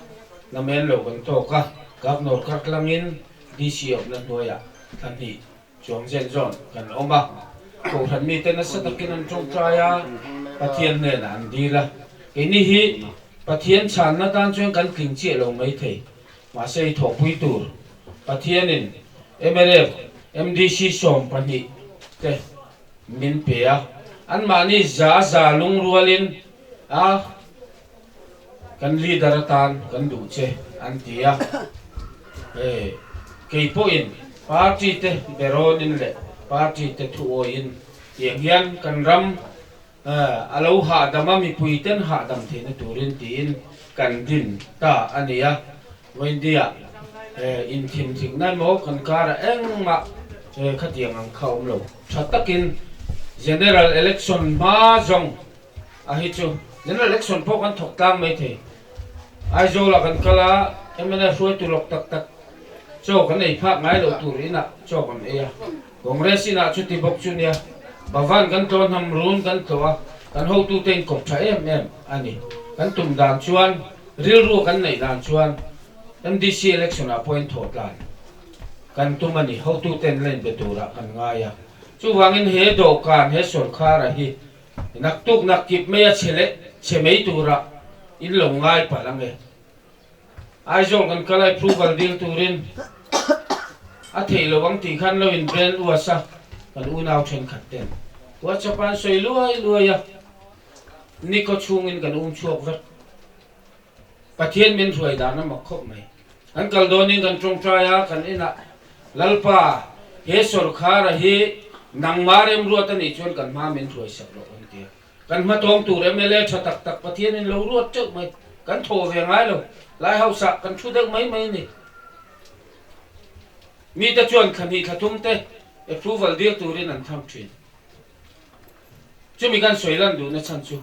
namen lo kan tawk a, Governor kartlangin DC awmna hnuaiah thla hnih Chuang zen zawn kan awm a, Kohhran mite nasa takin an tawngtai a, Pathian hnenah an dil a. Keini hi Pathian chhanna tan chuan kan tling chiah lo mai thei. Mahse i thawhpui tur Pathianin mlf, MDC 12 te min pe a, anmahni za za lungrualin a kan leader atan kan duh che an ti a, hei kei pawhin party te berawnin leh party te thuawiin tiang hian kan ram a lo hahdam a mipui ten hahdam theihna turin tiin kan din ta a ni a, Vawiindia inthimthikna emaw kan karah engmah khatiang ang kha awm lo, tha takin General Election hma zawng A hi chu General Election pawh kan thawk tlang mai thei. Aizawl-ah kan kal a, mnf hruaitu lawk tak tak chaw kan ei phak ngai loh tur inah chaw kan ei a. Congress inah chuti bawk chu nia, Bhavan kan tlawh hnam run kan tlawh a, kan hotute inkawp tha em em a ni. Kan tum dan chuan, rilru kan neih dan chuan MDC election-ah pawhin thawh tlan kan tum a ni. Hotuten la inbe turah kan ngai a. Chuvangin he dawhkan, he sawrkhara hi Naktuk nak kip mai a chhe leh chhe mai tura in lo ngai palh ang e. Aizawl kan kal a approval dil turin a theih lo ang tih khan lo in brand uas a, kan unau thenkhat ten WhatsApp ah an sawi luai luai a. Ni khaw chhungin kan um chhuak vek. Pathian min hruai dan a mak khawp mai. Kan kal dawnin kan tawngtai a, kan inah, Lalpa, he sawrkhara hi nangmah remruat a nih chuan kan hma min hruai sak loh an ti a. Kan hmatawng tur mla tha tak tak Pathianin lo ruat teuh mai. Kan thaw ve ngai lo. Lai hausa kan thu deuh mai mai a ni. Mite chuan thla hnih thla thum te approval dil turin an thlang thin. Chumi kan sawi lan duhna chhan chu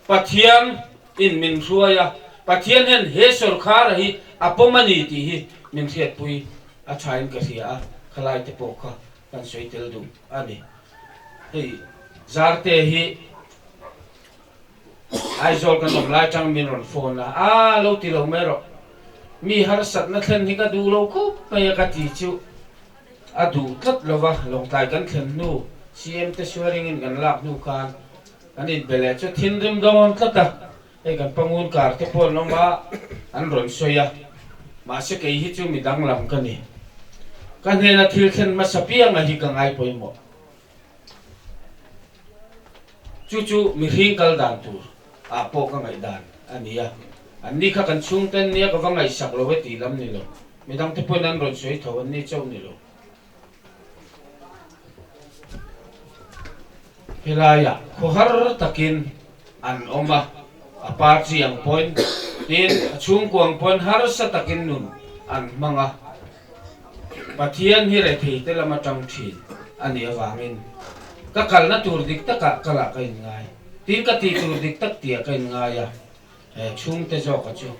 Pathian in min hruai a, Pathian hian he sawrkhara hi a pawm a ni tih hi min hriatpui a thain ka hria a, khalai te pawh kha kan sawi tel duh a ni. Hei Zarte hi Aizawl kan awm lai tang min rawn phone a, a lo ti lo mai rawh, mi harsatna thlen hi ka duh lo khawp mai a ka ti chu a duh tlat lo va, Lawngtlai kan thlen hnu CM te swearing in kan lak hnu khan kan inbe leh chu thinrim dawn tlat a, hei kan pangun kar te pawh an awm a, an rawn sawi a, mahse kei hi chu mi danglam ka ni, ka hnena thil thlen hmasa pianga hi ka ngai pawimawh. Chu chu mihring kal dan tur ah pawh ka ngaih dan a ni a, an ni kha kan chhungten nia ka va ngaihsak lo e tih lam ni lo, midang te pawhin an rawn sawi tho an ni chauh ni lo. Helaiah khawhar takin an awm a, a party ang pawhin tin a chhungkua ang pawhin harsa takin nun an hmang a. Pathian hi rethei te lam atang thin a nih avangin ka kalna tur dik takah kalah ka inngai. Tin ka tih tur dik tak tihah ka inngai a, he chhungte zawka chu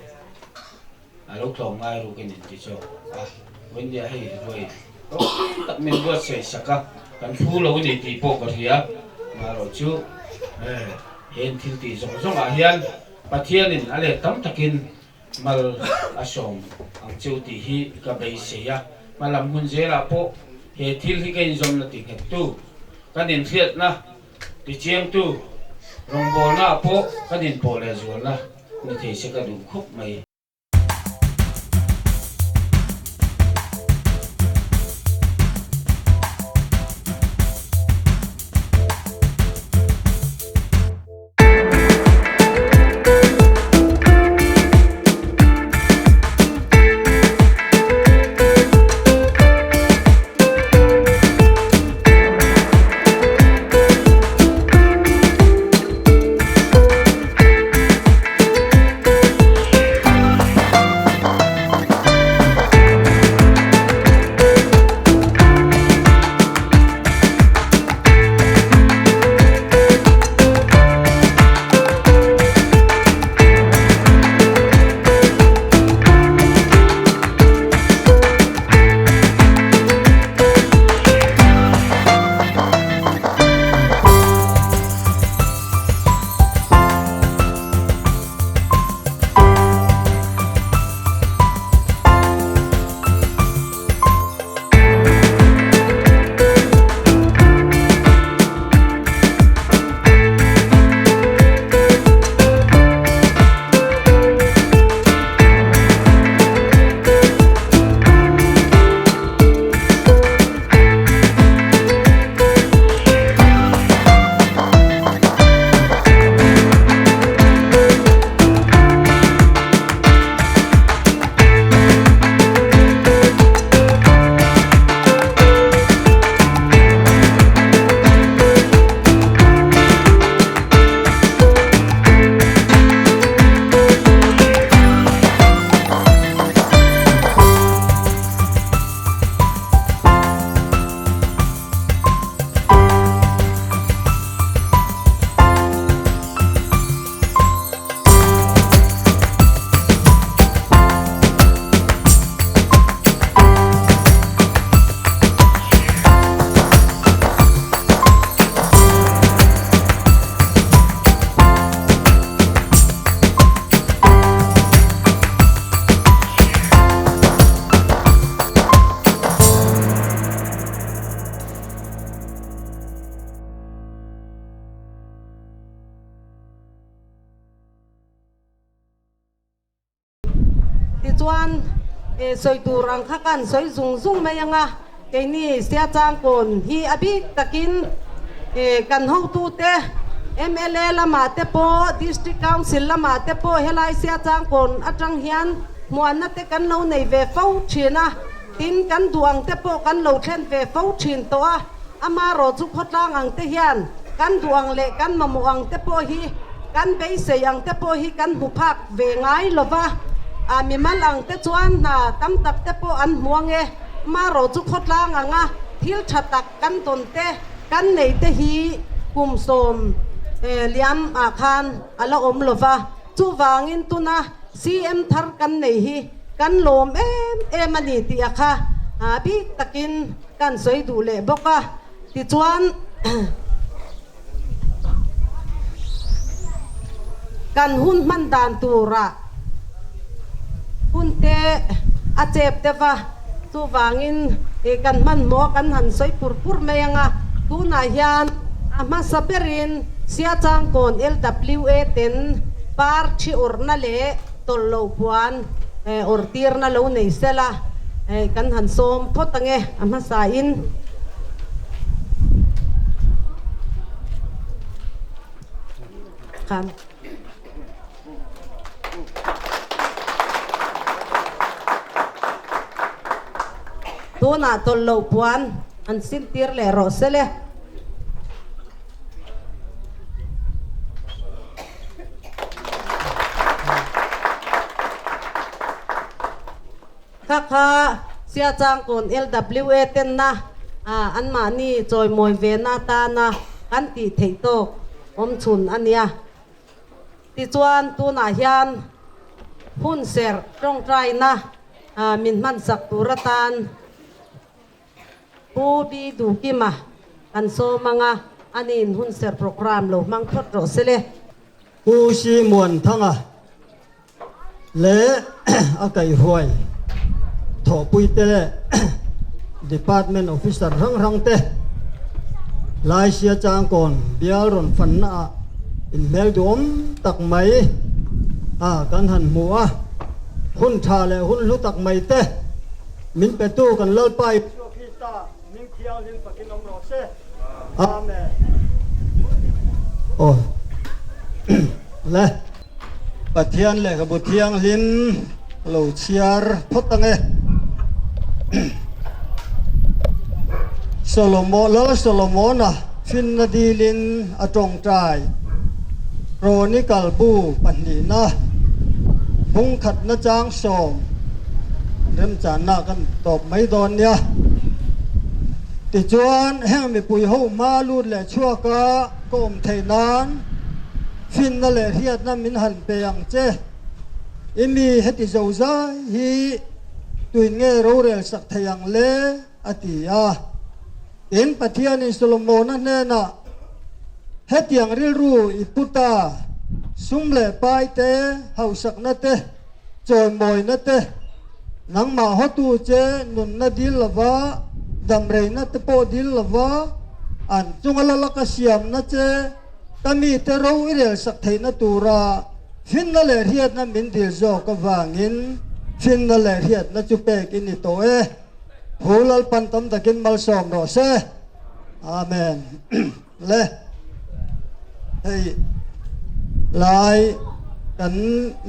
a lo tlawm ngai rukin inti zawk a, Wendy-a hei ruai ropui tak min buatsaih sak a, kan thu lo ni tih pawh ka hria, marawh chu heng thil tih zawng zawngah hian Pathianin a let tam takin Mal a sawm ang cheu tih hi ka beisei a, hmalam hun zelah pawh he thil hi ka inzawmna ti nghettu, kan inhriatna ti chiangtu, rawngbawlnaah pawh kan inpawh leh zualna ni thei se ka duh khawp mai. Tichuan, sawi tur ang kha kan sawi zung zung mai ang a, keini Siachangkawn hi a bik takin kan hotute. Mla lamah te pawh, District Council lamah te pawh helai sia changkawn atang hian hmuanna te kan lo nei ve fo thin a, tin kan duh ang te pawh kan lo thlen ve fo thin tawh a, amarawh chu khawtlang ang te hian kan duh ang leh kan mamawh ang te pawh hi kan beisei ang te pawh hi kan hmu phak ve ngai lo va, a mimal ang te chuan hna tam tak te pawh an hmu ang e, amarawh chu khawtlang anga thil tha tak Kan tawn te, kan nei te hi kum sawm liam ah khan a la awm lo va, chuvangin tuna CM thar kan nei hi kan lawm em em a ni tih a kha bik takin kan sawi duh leh bawk a. Tichuan kan hun hman dan turah hun te a chep deuh va, Chuvangin ih kan hmanhmawh kan han sawi pur pur mai ang a, tunah hian a hmasa berin Siachangkawn LWA ten par thi awrhna leh tawlh loh puan awrh tirna lo nei sela kan han sawm phawt ang e a hmasain. Khan. Tunah tawlh loh puan an sintir leh rawh se le. Kha kha Siachangkawn LWA tenna anmahni chawimawi vena atana kan tih theih tawk awmchhun a nia. Tichuan, tunah hian hun serh tawngtaina min hmansak tur atan Pu Bi Duhkima kan sawm ang a, aniin hun serh programme lo hmang phawt rawh se le. Pu Si Muanthanga leh a kaihruai thawhpuite leh Department Officer hrang hrang te Laisia Changkawn bial rawn fanna ah inhmel duhawm tak mai a kan han hmu a, hun tha leh hun hlu tak mai te min petu kan Lalpa Isua Krista hming thianghlim fakin awm rawh se. Amen. Aw le. Pathian lehkhabu thianghlim lo chhiar phawt ang e. Solomon, Lal Solomona finna dilin a tawngtai. Chronicle bu pahnihna bungkhatna chang sawm remchanna kan tawp mai dawn nia. Tichuan heng mipui ho hma lut leh chhuaka ka awm theih nan Finna leh hriatna min han pe ang che. I mi heti zo zai hi tuin nge rorel sak thei ang le? a ti a. Tin, Pathianin Solomona hnenah, Hetiang rilru i pu ta, sum leh pai te, hausakna te, chawimawina te, nangmah hawtu che nunna dil lova, damreina te pawh dil lova, an chunga la laka siamna che, Ka mite ro i rel sak theihna tura finna leh hriatna min dil zawk avangin finna leh hriatna chu pek i ni tawh e. Hu Lalpan tam takin malsawm rawh se. Amen. Le hei lai kan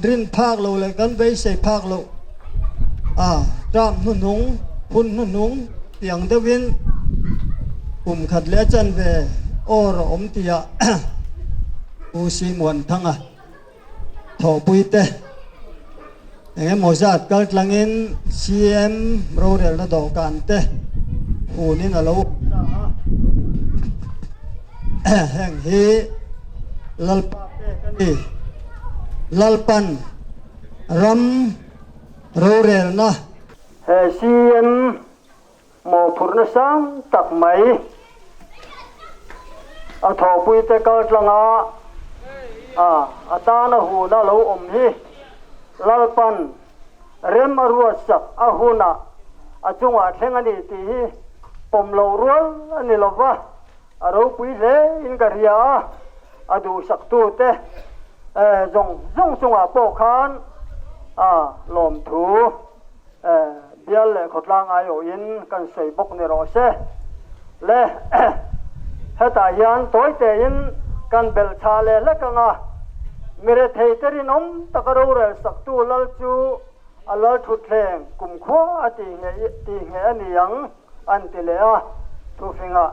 rin phak lo leh kan beisei phak lo a term hnuhnung hun hnuhnung Tiang deuhin kum khat leh a chanve awr a awm tihah Pu Simuanthanga thawhpuite eng emaw zat kal tlangin CM rorelna dawhkan te hunin a lo awm ta a, heng hi Lalpa pek a ni. Lalpan ram rorelna. He CM mawhphurhna sang tak mai a thawhpuite kal tlanga a a tana huna lo awm hi Lalpan rem a ruatsak a hunah a chungah thleng a ni tih hi pawm loh rual a ni lo va, a ropui hle in ka hria a, a duhsaktute zawng zawng chungah pawh khan a lawmthu Bial leh khawtlang aiawhin kan sawi bawk ni rawh se. Le, hetah hian tawi tein Kan belh chhah leh hlek ang a, miretheite rinawm taka rorel saktu lal chu a lal thutthleng kumkhua a tihngheh a ni ang, an ti leh a, thufingah.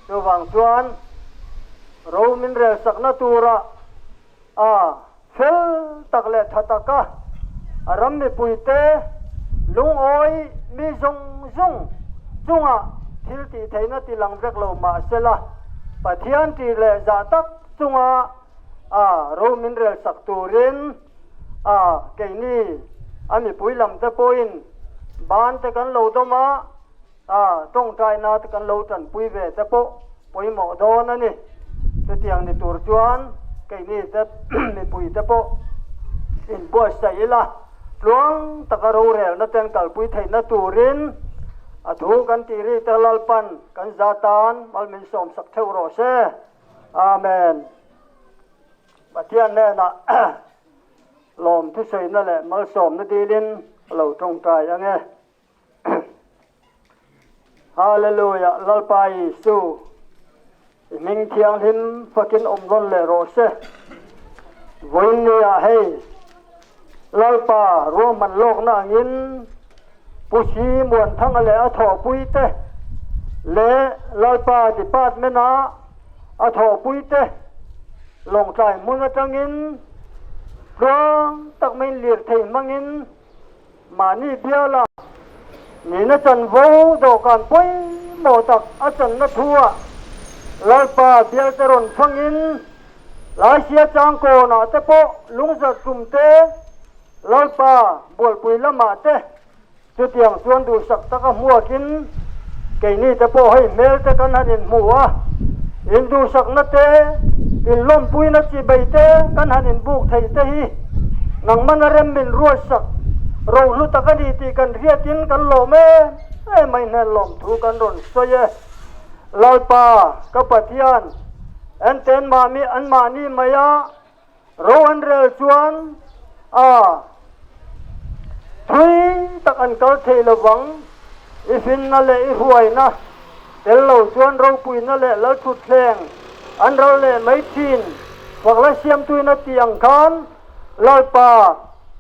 Chuvang chuan ro min rel sakna tura a fel tak leh tha taka a ram mipuite lungawi mi zawng zawng chungah thil tih theihna ti lang vek lo mah sela, Pathian tih leh zah tak chunga a ro min rel sak turin a keini a mipui lam te pawhin ban te kan lo dawm a, A tawngtaina te kan lo tanpui ve te pawh pawimawh dawn a ni. Chutiang ni tur chuan keini te mipui te pawh inbuatsaih ila, tluang taka rorelna ten kalpui theihna turin a thu kan tih ri te Lalpan kan za tan mal min sawmsak theuh rawh se. Amen. Pathian hnenah lawm thusawiina leh malsawmna dilin a lo tawngtai ange. Hallelujah Lalpa Isu i hming thianghlim fakin awm rawn leh rawh se. Vawiin ni ah hei Lalpa ruahman lawkna angin Pu Si Muanthanga leh a thawhpui te leh Lalpa department a a thawhpui te Lawngtlai hmun atangin tluang tak maiin lirthei hmangin Mahni biala nihna chanvo dawhkan pawimawh tak a channa thu-ah Lalpa bialte rawn fangin Laisia changkawnah te pawh lungzarh tum te, Lalpa bualpui lamah te chutiang chuan duhsak taka hmuakin keini te pawh hei hmel te kan han inhmu a, induhsakna te, inlawmpuina chibei te kan han inbuk theih te hi nangmana rem min ruatsak rohlu tak a ni tih kan hriatin kan lawm em em mai hnen lawmthu kan rawn sawi e. Lalpa ka Pathian, enten mahmi anmahni maia Ro an rel chuan a thui tak an kal thei lovang. I finna leh i huaina tel lo chuan ropuina leh lalthutthleng an ral leh mai thin. Fakla siamtuin a tih ang khan Lalpa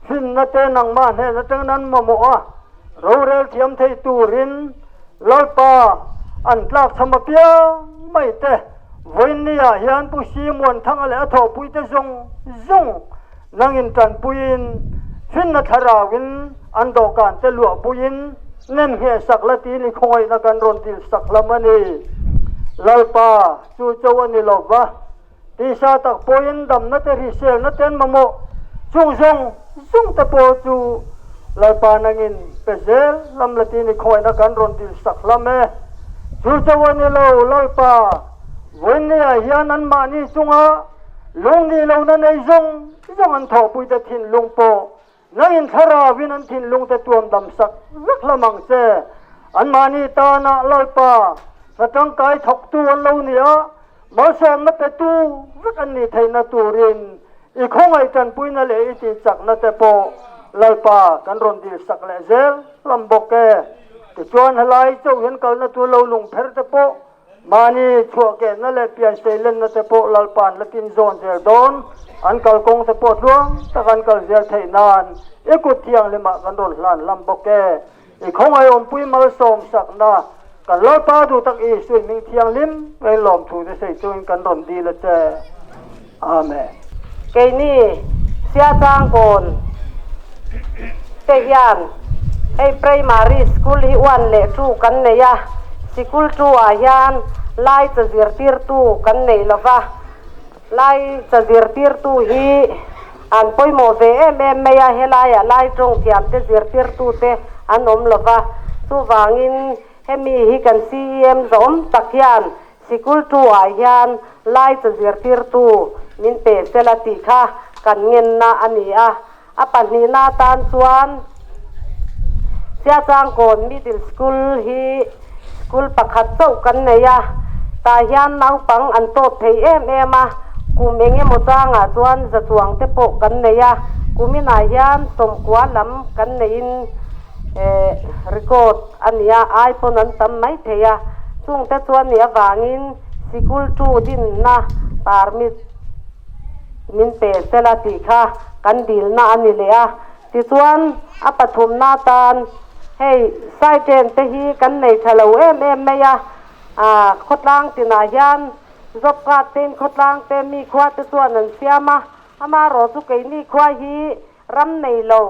finna te nangmah hnen atangin an mamawh a, rorel thiam thei turin Lalpa an tlakchham apiang mai te. Vawiinniah hian Pu Si Muanthanga leh a thawhpuite zawng zawng nangin tanpuiin finna thlarauin an dawhkan te luahpuiin nem ngheh sak la tiin i khawngaihna kan rawn dil sak hlâm a ni. Lalpa chu cho a ni lo va, tisa tak pawhin damna te hriselna te an mamawh chung zawng zawng te pawh chu Lalpa nangin pe zel lam la tiin i khawngaihna kan rawn dil sak hlâm e. Chu cho a ni lo, Lalpa, vawiinniah hian anmahni chunga lungni lohna nei zawng zawng an thawhpuite thinlung pawh nangin thlarauin an thinlungte tuam dam sak vek hlâm ang che. Anmahni tana Lalpa hna tangkai thawktu an lo ni a, malsawmna petu vek an nih theihna turin I khawngaih tanpuina leh i tihchakna te pawh Lalpa kan rawn dil sak leh zel lam bawk e. Tichuan helai chauh hian kalna tur lo lung pher te pawh mahni chhuahkehna leh pianseilenna te pawh Lalpa'n la tin zawn zel dawn. An kalkawng te pawh tluang tak an kal zel theih nan i kut thianghlimah kan rawn hlan lam bawk e. I khawngaih awmpui malsawm sakna kan Lalpa duh tak Isuin hming thianghlim ngei lawmthu te sei chungin kan rawn dil a che. Amen. Keini Siachangkawn te hian hei Primary School hi uan leh tu kan nei a, sikul tu ah hian lai cha zirtirtu kan nei lova, Lai cha zirtirtu hi an pawimawh ve em em mai a, helaiah lai tawng thiamte zirtirtute an awm lo va, chuvangin hemi hi kan CEM zawm tak hian sikul tu-ah hian lai cha zirtirtu min pe sela tih kha kan ngenna a ni a. A pahnihna atan chuan Siachangkawn Middle School hi school pakhat chauh kan nei a, tah hian naupang an tawp thei em em a, kum eng emaw changah chuan zachuang te pawh kan nei a, kuminah hian sawmkua lam kan neihin eh record a ni a, ai pawn an tam mai thei a, chungte chuan nih avangin sikul tu dinna Permit min pe sela tih kha kan dilna a ni leh a. Tichuan, a pathumna atan hei saiṭen te hi kan nei ṭha lo em em mai a, khawtlang tinah hian job card tein khawtlang te mi khua te chuan an siam a, amaherawh chu keini khua hi ram nei lo,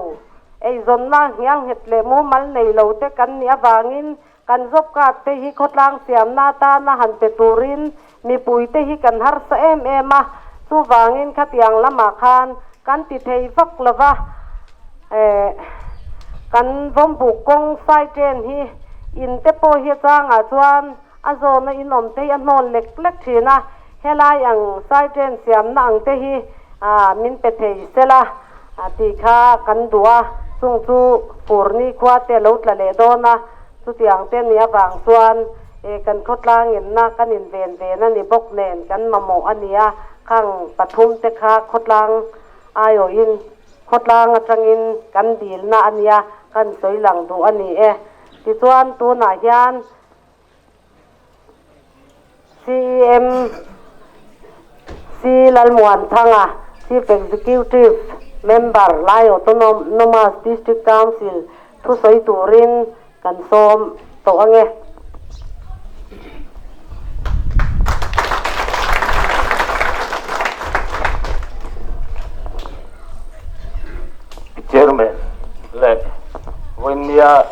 eizawnna nghialnghet leh mumal nei lo te kan nih avangin Kan job card te hi khawtlang siamna atana han pe turin mipui te hi kan harsa em em a, chuvangin khatiang lamah khan kan ti thei vak lo va, eh kan vawmbuk kawng sai chen hi in te pawh hi a changah chuan a zawna in awm te hi a hnawl lek lek thin a, helai ang sai chen siamna ang te hi ah min pe thei sela tih kha kan duh a, chung chu Purni khua te lo tla leh dawn a, chutiang te nih avang chuan eh kan khawtlang inna kan inven ven a ni bawk nen kan mamawh a ni a, khang pathum te kha khawtlang aiawhin khawtlang atangin kan dilna a nia kan sawi lang duh a ni e. Tichuan tunah hian. CEM C Lalmuanthanga, Chief Executive Member, Lai Autonomous District Council thusawi turin kan sawm tawh ange. Chairman leh Vawinia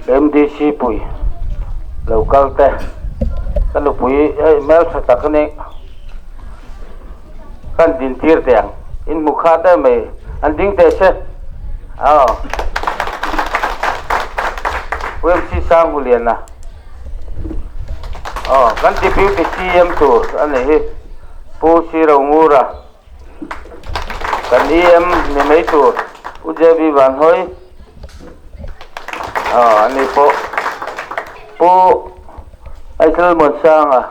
MDC pui lo kal te ka nupui hei hmeltha tak a ni kan din tir teh ang in hmu khat em mai an ding teh se aw UMC Sanghuliana aw kan deputy CM tur a nih hi Pu Sirongura. Kan EM ni mai tur Pu JB Vanhawi a ni pawh Pu Aithal Muansanga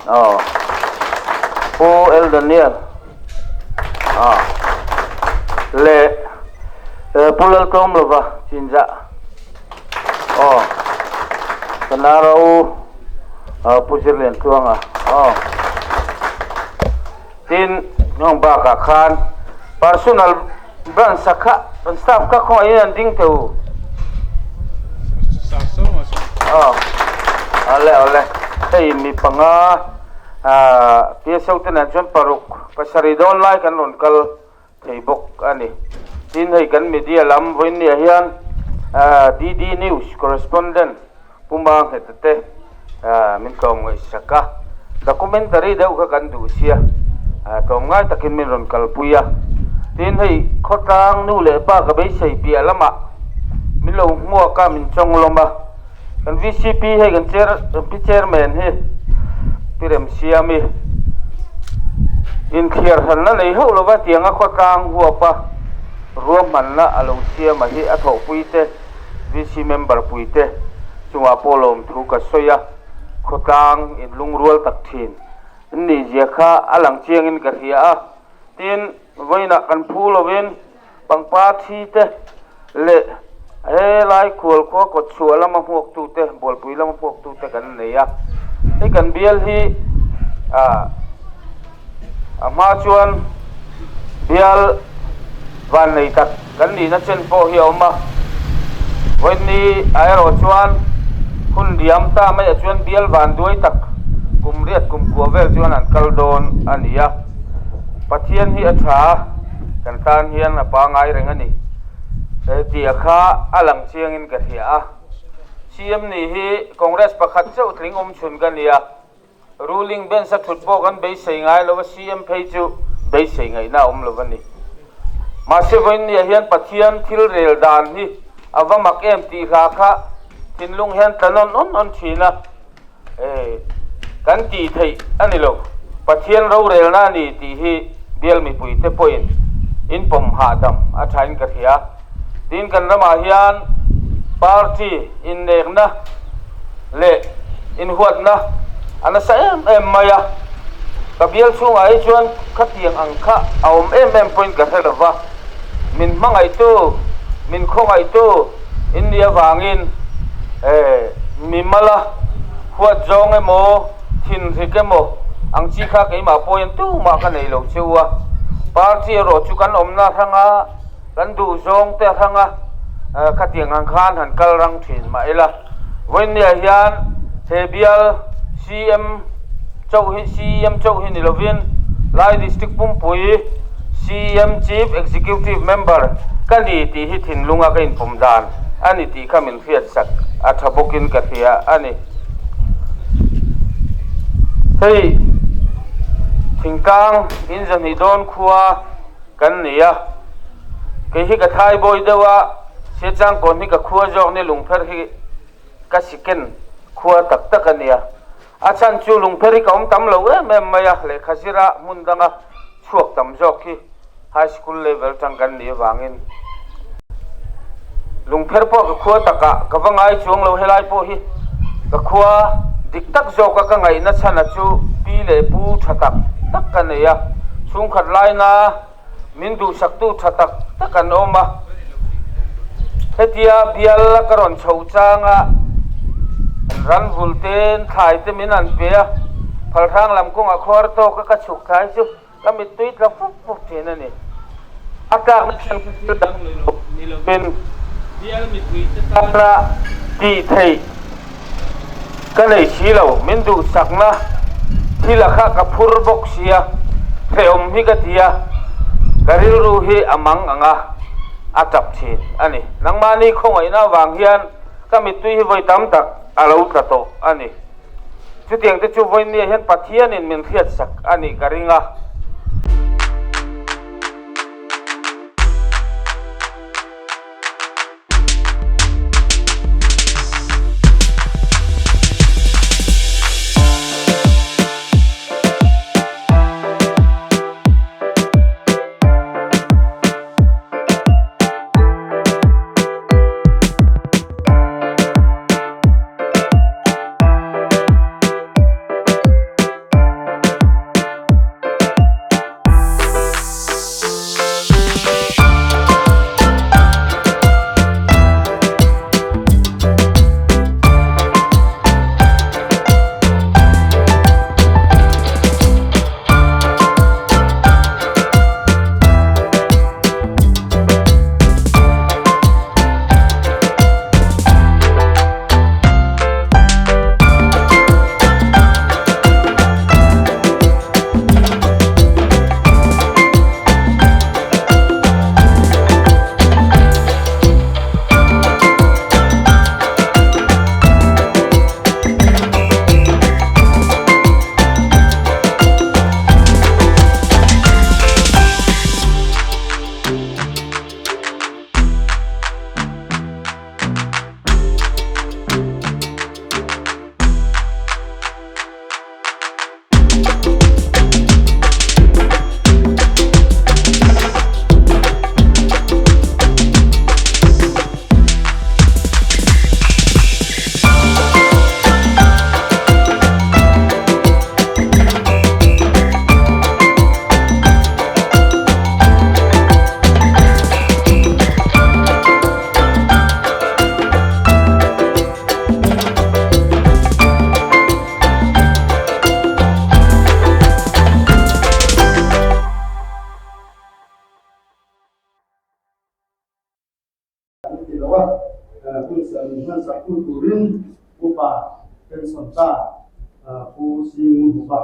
aw Pu El Daniel a leh Pu Laltlawmlova Chinzah aw Kanara U Pu Zirliantluanga aw. Tin, heng bakah khan personal branch a kha kan staff kha khawngaihin an ding teh u. Aw, awle awle hei mi panga PSO te nen chuan paruk pasarih dawn lai kan rawn kal thei bawk a ni. Tin, hei kan media lam vawiinniah hian DD News correspondent Pu Mangheta te min tlawm ngaihsak a, documentary deuh kha kan duh sia, tlawm ngai takin min rawn kalpui a. Tin, hei khawtlang nu leh pa ka beisei piah lamah min lo hmuak a, min chawng lawm a. Kan VCP hei kan chair pi chairman hi Pi Remsiami inthiar hranna nei hauh lova tianga khawtlang huapa ruahmanna a lo siam a hi a thawhpui te VC member pui te chungah pawh lawmthu ka sawi a, khawtlang inlungrual tak thin in nih zia kha a lang chiangin ka hria a, tin vawiinah kan phu lovin Pangpar thi te leh helai khual khua kawt chhuah lama hmuak tu te, bualpui lama hmuak tu te kan nei a. Hei kan bial hi ah a hma chuan bial van nei tak kan nihna chen pawh hi a awm a. Vawiinni ah erawh chuan hun diam ta maiah chuan bial van duai tak kum riat kum kua vel chuan an kal dawn a ni a. Pathian hi a tha a. Kan tan hian a pangai reng a ni. He tia kha a lang chiangin ka hria a. CM nih hi Congress pakhat chauh tling awm chhun ka nia. Ruling bench a thut pawh kan beisei ngai lo a, CM phei chu beisei ngaihna a awm lo a ni. Mahse vawiinniah hian Pathian thil rel dan hi a va mak em tih hla kha thinlung hian tla nawn awn awn thin a. E, kan tih theih a ni lo. Pathian rorelna a ni tih hi bial mipuite pawhin in pawm hahdam a thain ka hria. Tin, kan ramah hian party innekna leh inhuatna a nasa em em mai a. Ka bial chhungah hi chuan khatiang ang kha a awm em em pawhin ka hre lo va. Min hmangaihtu, min khawngaihtu in nih avangin e, mi mala huat zawng emaw, thinhrik emaw Ang chi kha keimah pawhin tumah ka nei lo cheu a. Party erawh chu kan awmna hranga kan duh zawng te hranga khatiang ang khan han kal rang thin mah ila. Vawiinniah hian he bial CM chauh hi CEM chauh hi ni lovin Lai District pumpui CEM Chief Executive Member ka ni tih hi thinlunga ka inpawm dan a ni tih kha min hriatsak a tha bawkin ka hria a ni. Hei thingtlang in zahnih dawn khua kan ni a, kei hi ka thaibawi deuh a, Siachangkawn hi ka khua zawk ni lungpher hi ka siken khua tak tak a nia. A chhan chu lungpher hi ka awm tam lo em em mai a, lehkha zira hmun danga chhuak tam zawk hi high school level tang kan nih avangin lungpher pawh ka khua takah ka va ngai chuang lo helai pawh hi ka khua dik tak zawka ka ngaihna chhana chu pi leh pu tha tak tak ka nei a, chhungkhat laina min duhsaktu tha tak tak an awm a, hetia bial a ka rawn chho changa ran vul ten thlai te min an pe a, phalhrang lam kawngah khuar tawk a ka chhuk thlai chu ka mittui tla fup fup thin a ni. A tlakna chhan kha thil dang ni lovin bial mipui te tana tih theih Ka nei si lo, min duhsakna thil a kha ka phur bawk sia, hrehawm hi ka ti a, ka rilru hi a mang ang a, a tap thin a ni. Nangmahni khawngaihna avang hian ka mittui hi vawi tam tak a lo tla tawh a ni. Chutiang te chu vawinia hian Pathianin min hriatsak a nih ka ring a. An ti lo a, hun hmansak tu turin upa pension ta Pu Singu Hupa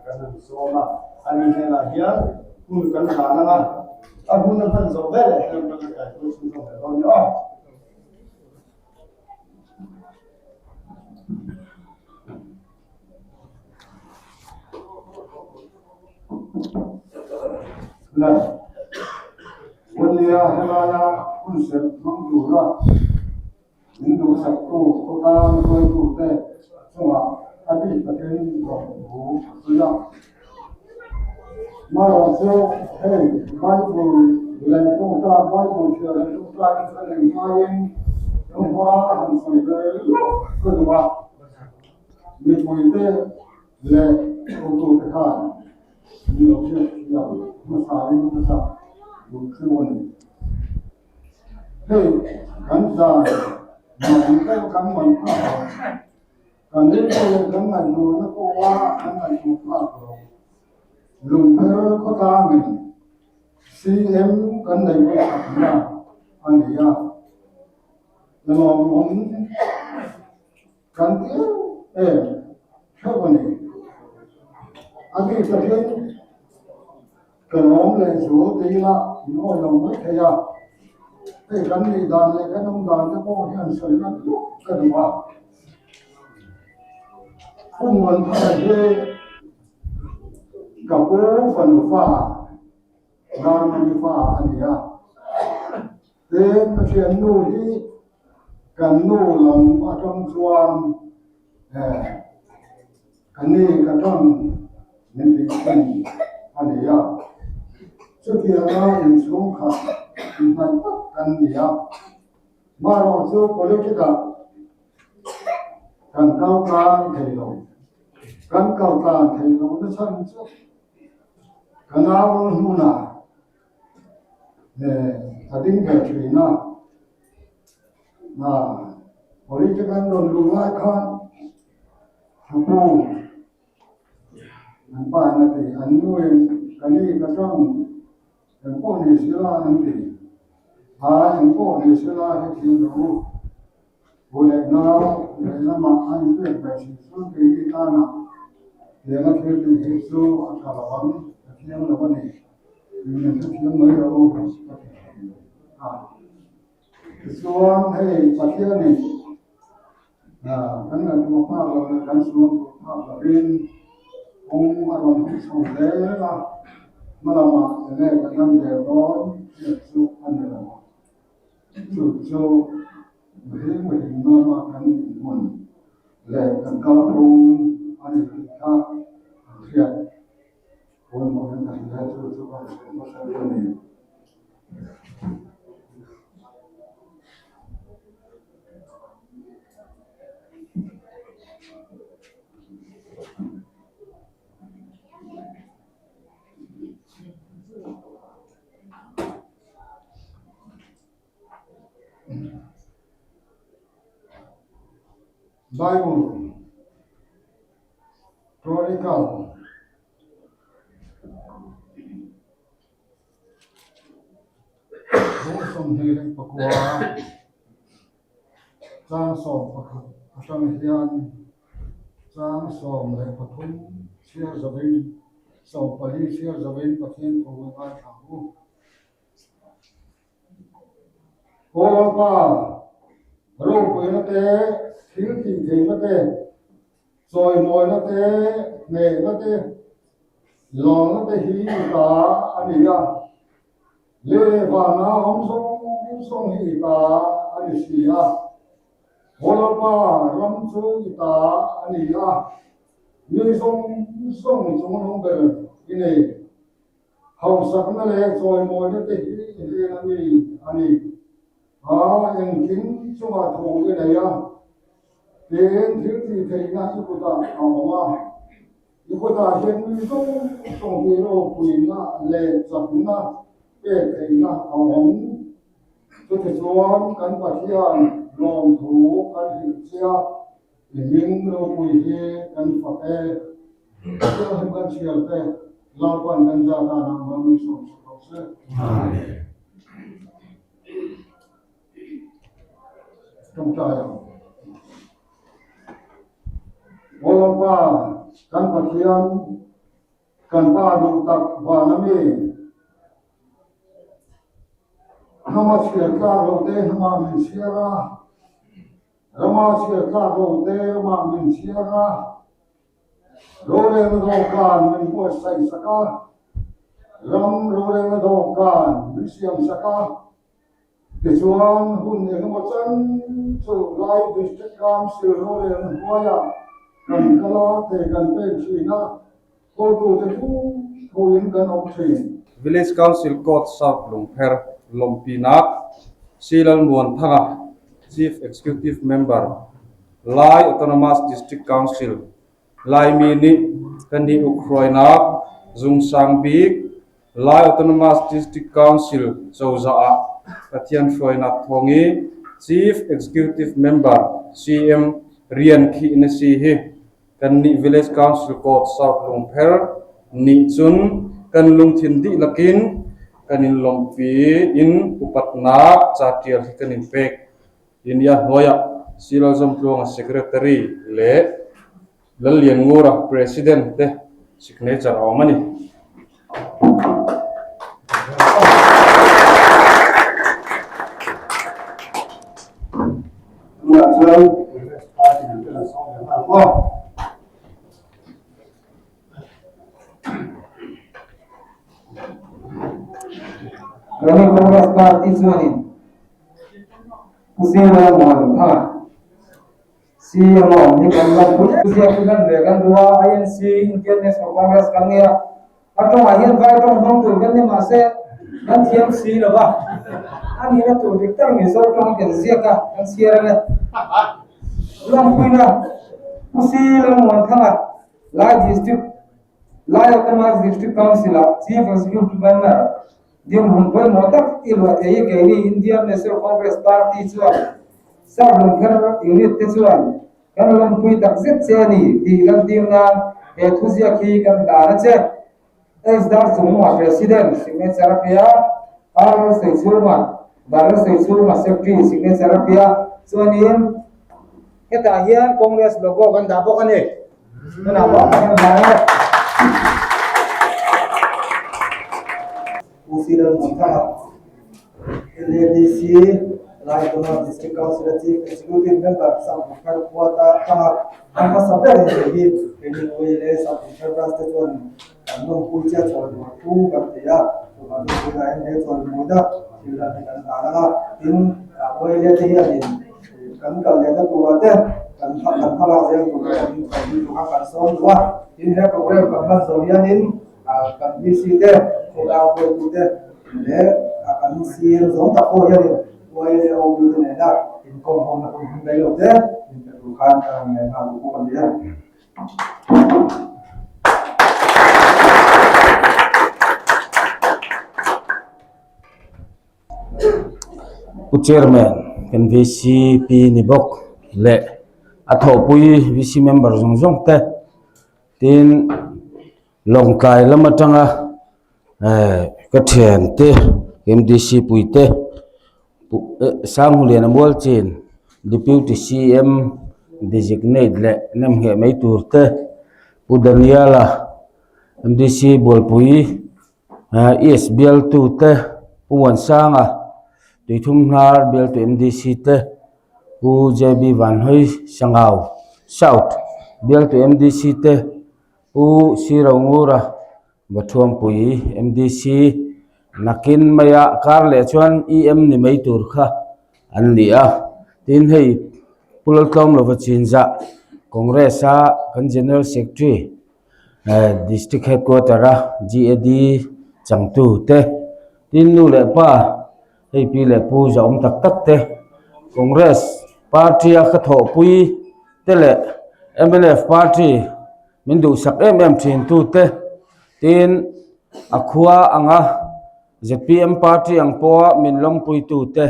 kan han sawm a, ani hnenah hian hun kan hlan ang a, a hun a hman zawh veleh hian kan la kaihruai chhunzawm leh dawn ni aw. Le Wania helaia hun serh hmang tura min duhsaktu khawtlang hruaitute chungah a bik takin lawmthu a sawi a. Amaherawhchu hei Bible leh tawngtai Bible chhiar leh tawngtai hi chu a nei hmain ram hma han sawi ve lawk ka duh a. Mipuite leh hotute khan min lo hriat thiam hmasain ka chak duh theuh a ni. Hei kan zai man deuh kan man phak lo, kan rilru leh kan ngaihtuahna pawha kan ngaihtuah phak lo. Lungpher khawtlangin CM kan nei vawikhatna a ni a, lawmawm kan ti em em theuh a ni. A bik takin ka lawm leh zual te ila in awi lo mai thei a, hei kan nih dan leh kan awm dan te pawh hian sawi ngat lup ka duh a. Hun muan thar hi ka pu fanu fa Darmani fa a ni a, tin ka thiannu hi kan nu lam atang chuan ka ni ka tang min tih thin a ni a, chutianga inchhungkhat inhnaih tak kan ni a, marawhchu politic-ah Kan kal tlang thei lo. Kan kal tlang thei lo na chhan chu ka nau hmunah a ding ve thin a. Politic an rawn luh lai khan Thapu an pa in a ti, an nuin ka ni ka tang Eng pawh ni sila an ti. A eng pawh ni sila hi thil rawh u. Pu leh nau leh lamah a inpek mai thin chuan keini tanah tianga thil tih hi chu a tha lo ang, a thiang lo a ni. Min hrethiam mai rawh u ka ti thin a. Tichuan hei Pathianin kan ngaihtuah phak loh leh kan suam tur phak lovin kawng a rawn hawng chho zel a, hma lamah enge kan lan zel dawn tih chu a ni lo. Chu chu mihring mihring nana kan inhmun leh kan kalphung a ni tih kha an hriat. Pawimawhin ka hria chu chu ka hre hmasa a ni. Bible Chronicle Bung 29 chang 11 atang hian chang 13 chhiar zavin 14 chhiar zavin Pathian thu a ngaithla ang u. Kawlpa ropuina te, thil tih theihna te, chawimawina te, hnehna te, lawmna te hi i ta a ni a. Le vana awm zawng zawng hi i ta a ni si a. Kawlpa ram chu i ta a ni a, mi zawng zawng chung hnung ber i nei. Hausakna leh chawimawina te hi i hnen a mi a ni. A engkim chungah thu i nei a, tin thil tih theihna i kutah a awm a. I kutah hian mi zawng zawng tih ropuina leh chakna pek theihna a awm. Chutichuan kan Pathian lawmthu kan hrilh che a, i hming ropui hi kan fak e. Pathian kan chhiar te Lalpan kan za tan ah mal min sawm sak rawh se. Amen. Tawngtai ang. Aw Lalpa, kan Pathian, kan Pa duh tak van a mi, hnama chhiar tlak lo te hnama min chhiar a, rama chhiar tlak lo te ramah min chhiar a, Rorelna dawhkan min buatsaih sak a, ram rorelna dawhkan min siam sak a, tichuan hun engemaw chan chu Lai District Council rorelna hnuaiah kan kal a, thei kan pek thin a, hotute thu thuin kan awm thin. Village Council Court South Lungpher Lawmpinak, Silalmuanthanga, Chief Executive Member, Lai Autonomous District Council, Laimi nih kan i ukhruainak zung sang bik Lai Autonomous District Council cozah ah Pathian hruainak thawng i Chief Executive Member, CM, rian khih na si hi kannih Village Council Court South Lungpher Nih cun kan lungthin dihlak in kan in lawmhpi in upatnak ca ṭial hi kan in pek. India hnuai ah Silalzawmtluanga Secretary le Lallianngura President te signature a awm a ni. Tunah chuan Congress Party lam te kan sawm ve nghal maw? Rani Congress Party chuanin Pu Zela Muanthanga CM a awm hi kan lawm pui. Pu Ziak hi hman ve kan duh a, INC, Indian National Congress kan nia. A tawngah hian vai tawng hmang tur kan ni mahse kan thiam si lo va, a nihna tur dik tak Mizo tawng kan ziak a, kan chhiar ang e. Lawmpuina Pu Si Lalmuanthanga, Lai District, Lai Autonomous District Council-ah Chief Executive Member dinhmun pawimawh tak i luah thei hi keini Indian National Congress Party chuan Sap Lungkher Unit te chuan kan lawmpui tak zet che a ni tih lantir nan he thuziak hi kan dan a che. S. Dar Chungma President signature a pe a, R. Seichhunga Bar Seichhunga Secretary signature a pe a, chuanin hetah hian Congress logo kan dah bawk a ni. Tunah pawh kan dah e. Pu Siral Mangthanga, LADC, Lai Autonomous District Council a Chief Executive Member Sangphar khua ta tanga an hmasa ber in thei hi keini Ui leh Sangphar Branch te chuan kan lawmpui chiah chawl mual pu kan ti a, chuvang chu tunah hian he chawl mualna thil dan hi kan hlan ang a, tin Ui leh te hianin kan kal lehna turah te kan kan hmalak zel tur kan kan duh kha kan sawm duh a, tin he program kan hman zawh hianin Kan VC te, khawtlang hruaitu te leh kan CM zawng tak pawh hianin YLOB te nena inkawm hawmna hun hun rei lo te min pe tur khan ka rawn ngai nghal duh bawk a ni e. Pu Chairman, kan VCP ni bawk leh a thawhpui VC member zawng zawng te tin Lawngtlai lam atanga eh ka thiante M_D_C pui te Sanghuliana Mualchin Deputy C_M designate leh nemngheh mai tur te Pu Daniel-a M_D_C bualpui eh East bialtu te Pu Muansanga Tuithum hnar bialtu M_D_C te Pu J_B Vanhawi Sangau South bialtu M_D_C te. Pu Sirongura Bathuampui MDC nakin maia kar leh chuan EM ni mai tur kha an ni a, tin hei Pu Laltlawm lova chinzah Congress a kan General Secretary eh District Headquarter a GAD changtu te tin nu leh pa hei pi leh pu zahawm tak tak te Congress party a ka thawhpui te leh mnf party min duhsak em em thin tu te tin a khua anga zpm party ang pawha min lawmpui tu te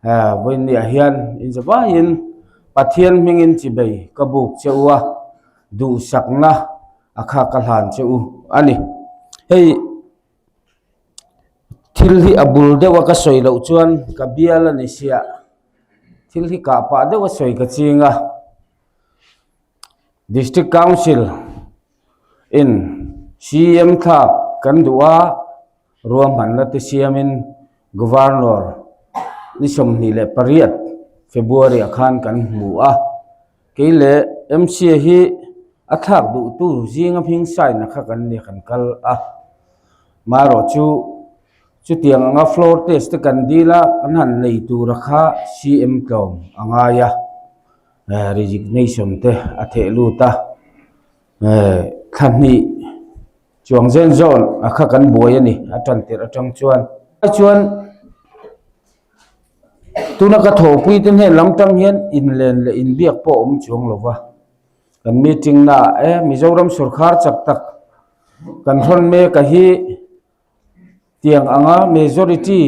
ah vawinia hian inzavaiin Pathian hmingin chibei ka buk che u a duhsakna a kha ka hlan che u a ni hei. Thil hi a bul deuh a ka sawi loh chuan ka bial a ni sia thil hi kah pah deuh a sawi ka ching a district council in C_M thlak kan duh a ruahmanna te siamin governor ni 28 February ah khan kan hmu a. Kei leh MCA hi a thlak duhtu zinga hming sign a kha kan ni kan kal a, marawh chu chutiang anga floor test te kan dil a kan han nei tura kha CM tlawm a ngai a, eh resignation te a theh lut a, eh thla hnih chuang zen zawn a kha kan buai a ni a tan tirh atang chuan chuan. Tuna ka thawhpui te hnen lam tang hian inlen leh inbiak pawh a awm chuang lo va, kan meeting naah e Mizoram sawrkhar chak tak kan hrawn mek a hi tiang anga majority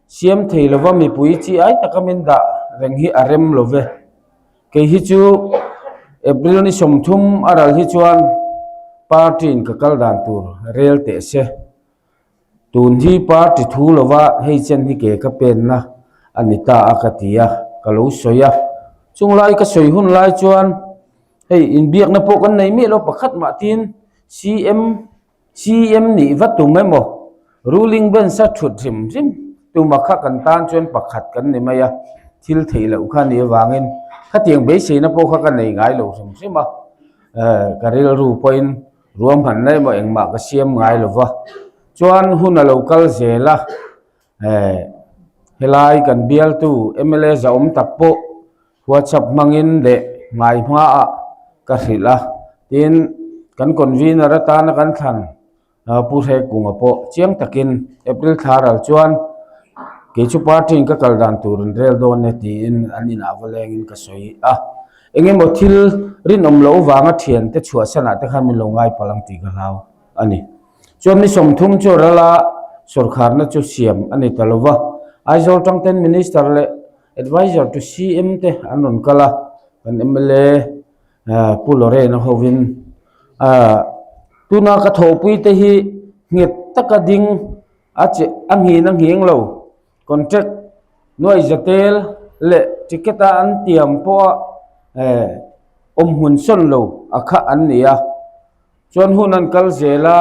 siam thei lova mipui chi ai taka min dah reng hi a rem lo ve. Kei hi chu April ni 30 a ral hi chuan. Party in ka kal dan tur rel teh se. Tun hi party thu lova hei chen hi ke ka penna a ni ta a ka ti a, ka lo sawi a. Chung lai ka sawi hun lai chuan hei inbiakna pawh kan nei miah lo pakhat mah tin CM CM nih va tum emaw ruling bench a thut hrim hrim tuma kha kan tan chuan pakhat kan ni mai a, thil theih loh kha a nih avangin khatiang beiseina pawh kha ka nei ngai lo hrim hrim a, ka rilru pawhin Ruahmanna emaw engmah ka siam ngai lo va, chuan hun a lo kal zel a, eh helai kan bialtu mla zahawm tak pawh WhatsApp hmangin leh ngai hmaah ka hrilh a, tin kan convener atana kan thlan Pu Hrekunga pawh chiang takin April thla ral chuan kei chu party in ka kal dan tur an rel dawn e tiin an inah va lengin ka sawi a. Eng emaw thil rinawm loh vanga thiante chhuahsanah te khan min lo ngai palh ang tih ka hlau a ni. Chuan ni 30 chu rala sawrkharna chu siam a ni ta lo va, Aizawl tangten Minister leh Adviser to CM te an rawn kal a, kan mla Pu Lorraine a hovin tuna ka thawhpui te hi nghet taka ding a che a nghin a nghing lo. Contract nuai zatel leh ticket a an tiam pawh a eh awm hmun sawn lo a kha an ni a, chuan hun an kal zel a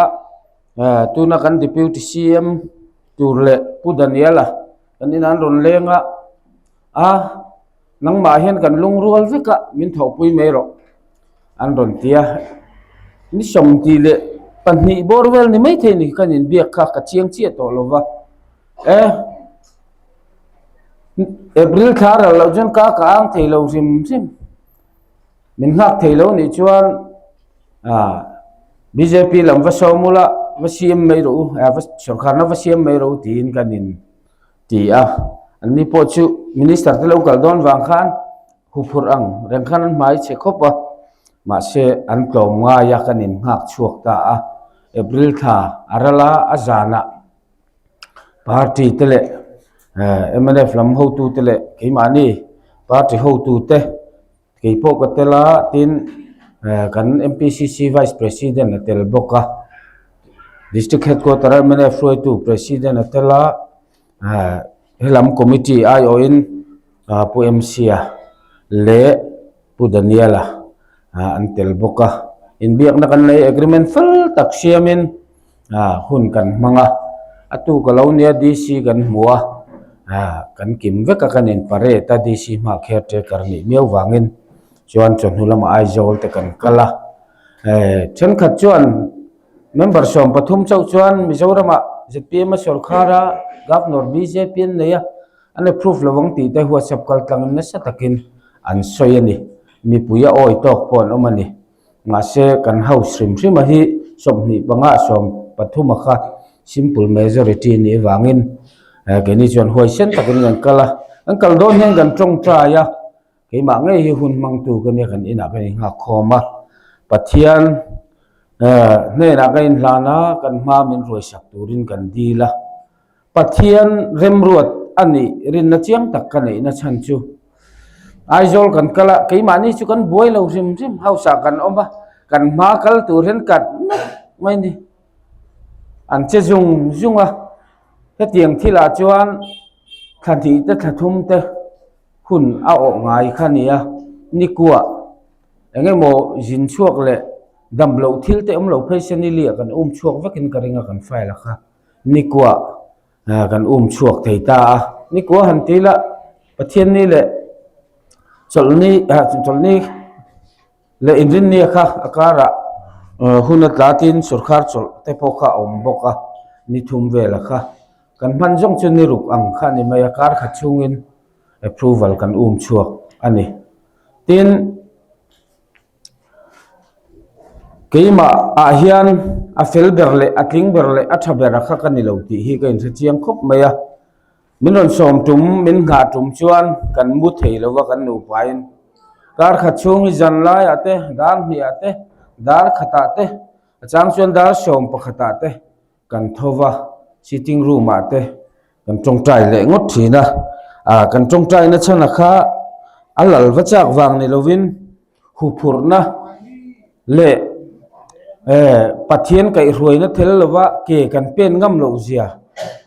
eh tuna kan deputy CM tur leh Pu Daniel-a kan inah an rawn leng a, a nangmah hian kan lungrual vek a min thawhpui mai rawh an rawn ti a, ni 22 bawr vel ni maithei ni kan inbiak kha ka chiang chiah tawh lo va. E April thla ral loh chuan ka ka ang thei lo hrim hrim min nghak thei lo nih chuan ah bjp lam va sawm ula va siam mai rawh u ah va sorkarna va siam mai rawh u tiin kan in ti a an ni pawh chu minister te lo kal dawn vang khan huphurh ang reng khan an hmai chhe khawp a mahse an tlawm ngai a kan in nghak chhuak ta a April thla a ral a a zanah. Party te leh mnf lam hotu te leh keimahni party hotu te kei pawh ka tel a tin kan M_P_C_C vice president a tel bawk a district headquarter a mnf hruaitu president a tel a helam committee aiawhin pu M_C a leh pu Daniel-a an tel bawk a inbiakna kan nei agreement fel tak siamin. Ah hun kan hmang a, a tuk a lo nia DC kan hmu a, ah kan kim vek a kan in parade a DC hma caretaker nih miau vangin chuan chawhnu lamah Aizawl te kan kal a, eh thenkhat chuan member 13 chauh chuan Mizoramah zpm a sawrkhar a Governor bjp an nei a, an approve lo ang tih te WhatsApp kal tlangin nasa takin an sawi a ni, mipui a awi tawk pawh an awm a ni. Mahse, kan house hrim hrima hi 25 ah 13 a kha simple majority a nih avangin keini chuan huaisen takin kan kal a, kan kal dawn hian kan tawngtai a, keimah ngei hi hun hmangtu ka nia kan inah kan inghak khawm a, Pathian hnenah ka inhlan a, kan hma min ruaisak turin kan dil a. Pathian remruat a nih rinna chiang tak ka neihna chhan chu Aizawl kan kal a, keimahni chu kan buai lo hrim hrim, house ah kan awm a, kan hma kal tur hian kat mek mai ni. An che zung zung a, hetiang thilah chuan thla hnih te thla thum te hun a awh ngai kha a ni a, nikuah eng emaw zin chhuak leh dam loh thil te awm lo phei se niliah kan um chhuak vekin ka ring a kan file a kha. Nikuah kan um chhuak thei ta a, Nikuah han ti ila Pathianni leh Chawlhni Chawlhni leh Inrinni kha a karah hun a tla tin sawrkhar chawlh te pawh kha a awm bawk a, ni thum vela kha kan hman zawng chu ni ruk ang kha a ni mai a, kar khat chhungin approval kan um chhuak a ni. Tin. Keimah ah hian a fel ber leh a tling ber leh a tha ber a kha ka ni lo tih hi ka inhre chiang khawp mai a. Min rawn sawm tum, min nghah tum chuan kan mu thei lo va kan nupain. Kar khat chhung hi zan laiah te, dar hniah te, dar khatah te, a chang chuan dar sawm pakhatah te kan tho va, sitting room ah te kan tawngtai leh ngawt thin a, ah kan tawngtaina chhan a kha a lal va chak vang ni lovin huphurhna leh. Pathian kaihhruaina tel lova ke kan pen ngam loh zia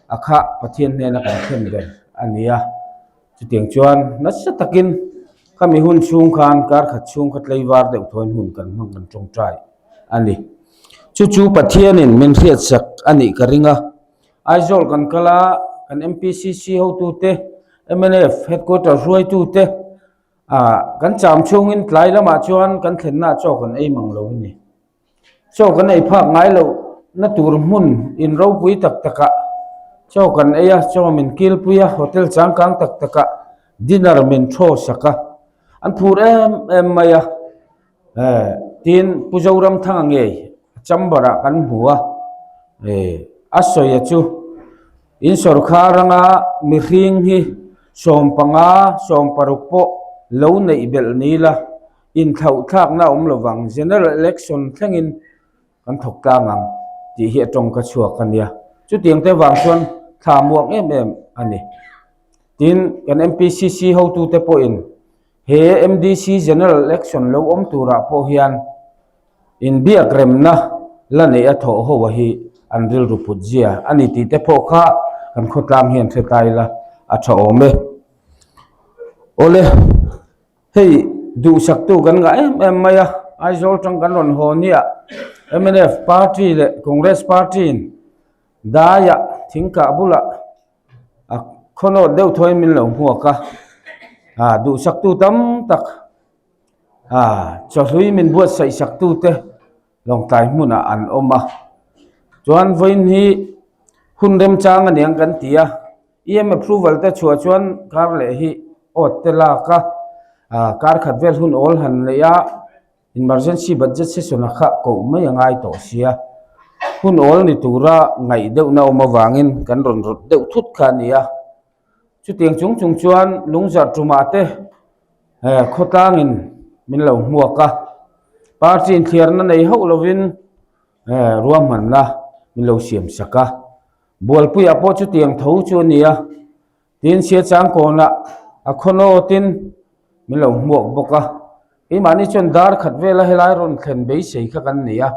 a kha Pathian hnena kan thlen ber a ni a. Chutiang chuan nasa takin khami hun chhung khan kar khat chhung kha tleivar deuh thawiin hun kan hmang kan tawngtai a ni. Chu chu Pathianin min hriatsak a nih ka ring a. Aizawl kan kal a, kan MPCC hotute, mnf headquarter hruaitute ah kan cham chhungin tlai lamah chuan kan thlennaah chaw kan ei mang lo a ni. Chaw kan ei phak ngai loh na tur hmun in ropui tak takah chaw kan ei a, chaw min kilpui a, hotel changkang tak takah dinner min thaw sak a, an phur em em mai a. Tin, Pu Zoramthanga ngei chamber ah kan hmu a, a sawi a chu in sawrkhar anga mihring hi 15, 16 pawh lo neih belh ni la, inthlauh thlakna a awm lovang, general election thlengin kan thawk tlang ang tih hi a tawngka chhuak a nia. Chutiang te vang chuan thla muak em em a ni. Tin, kan MPCC hotute pawhin He MDC General Election lo awm turah pawh hian inbiak remna la neih a thawh ho a hi an rilru put zia a ni tih te pawh kha kan khawtlang hian hre ta ila a tha awm e. Awle, hei duhsaktu kan ngah em em mai a, Aizawl tang kan rawn haw nia mnf party leh Congress party in daiah thingkah bulah A khawnawt deuh thawiin min lo hmuak a, ah duhsaktu tam tak ah chawhlui min buatsaih saktu te lawngtlai hmunah an awm a, chuan vawiin hi hun remchang a niang kan ti a, EM approval te chhuah chuan kar leh hi awt te lak a, ah kar khat vel hun awl han neih a. Emergency budget session a kha koh mai a ngai tawh sia. Hun awl ni tura ngaih deuhna awm avangin kan rawn rawt deuh thut kha a ni a. Chutiang chung chung chuan lungzarh tumah te khawtlangin min lo hmuak a. Party inthliarna nei hauh lovin ruahmanna min lo siam sak a. Bualpuiah pawh chutiang tho chu a ni a. Tin, Siachang kawnah a khawnawtin min lo hmuak bawk a, keimahni chuan dar khat vela helai rawn thlen beisei kha kan nei a,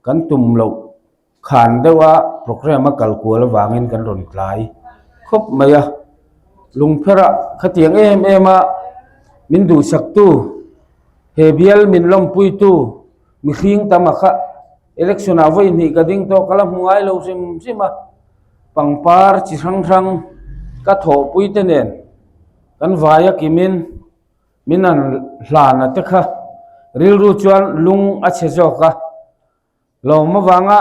kan tum loh khan deuha programme a kal kual avangin kan rawn tlai khawp mai a, lungpherah khatiang em em a min duhsaktu, he bial min lawmpuitu mihring tam a kha election ah vawi hnih ka ding tawh ka la hmu ngai lo hrim hrim a. Pangpar chi hrang hrang ka thawhpui te nen kan vai a kimin min han hlan a te kha rilru chuan lung a chhe zawk a, lawm avanga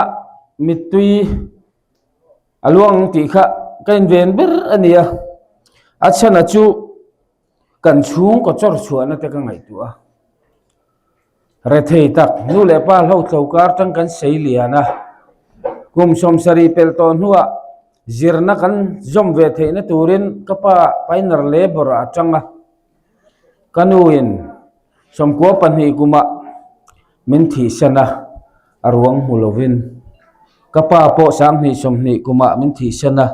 mittui a luang ang tih kha ka inven ber a ni a, a chhan chu kan chhungkaw chawr chhuahna te ka ngaihtuah a. Rethei tak, nu leh pa hlauthlo kar tang kan sei lian a, kum 70 pelh tawh hnuah zirna kan zawm ve theihna turin ka pa pioneer labour ah a tang a, ka nuin 92 kumah min thihsan a, a ruang hmu lovin ka pa pawh 2020 kumah min thihsan a,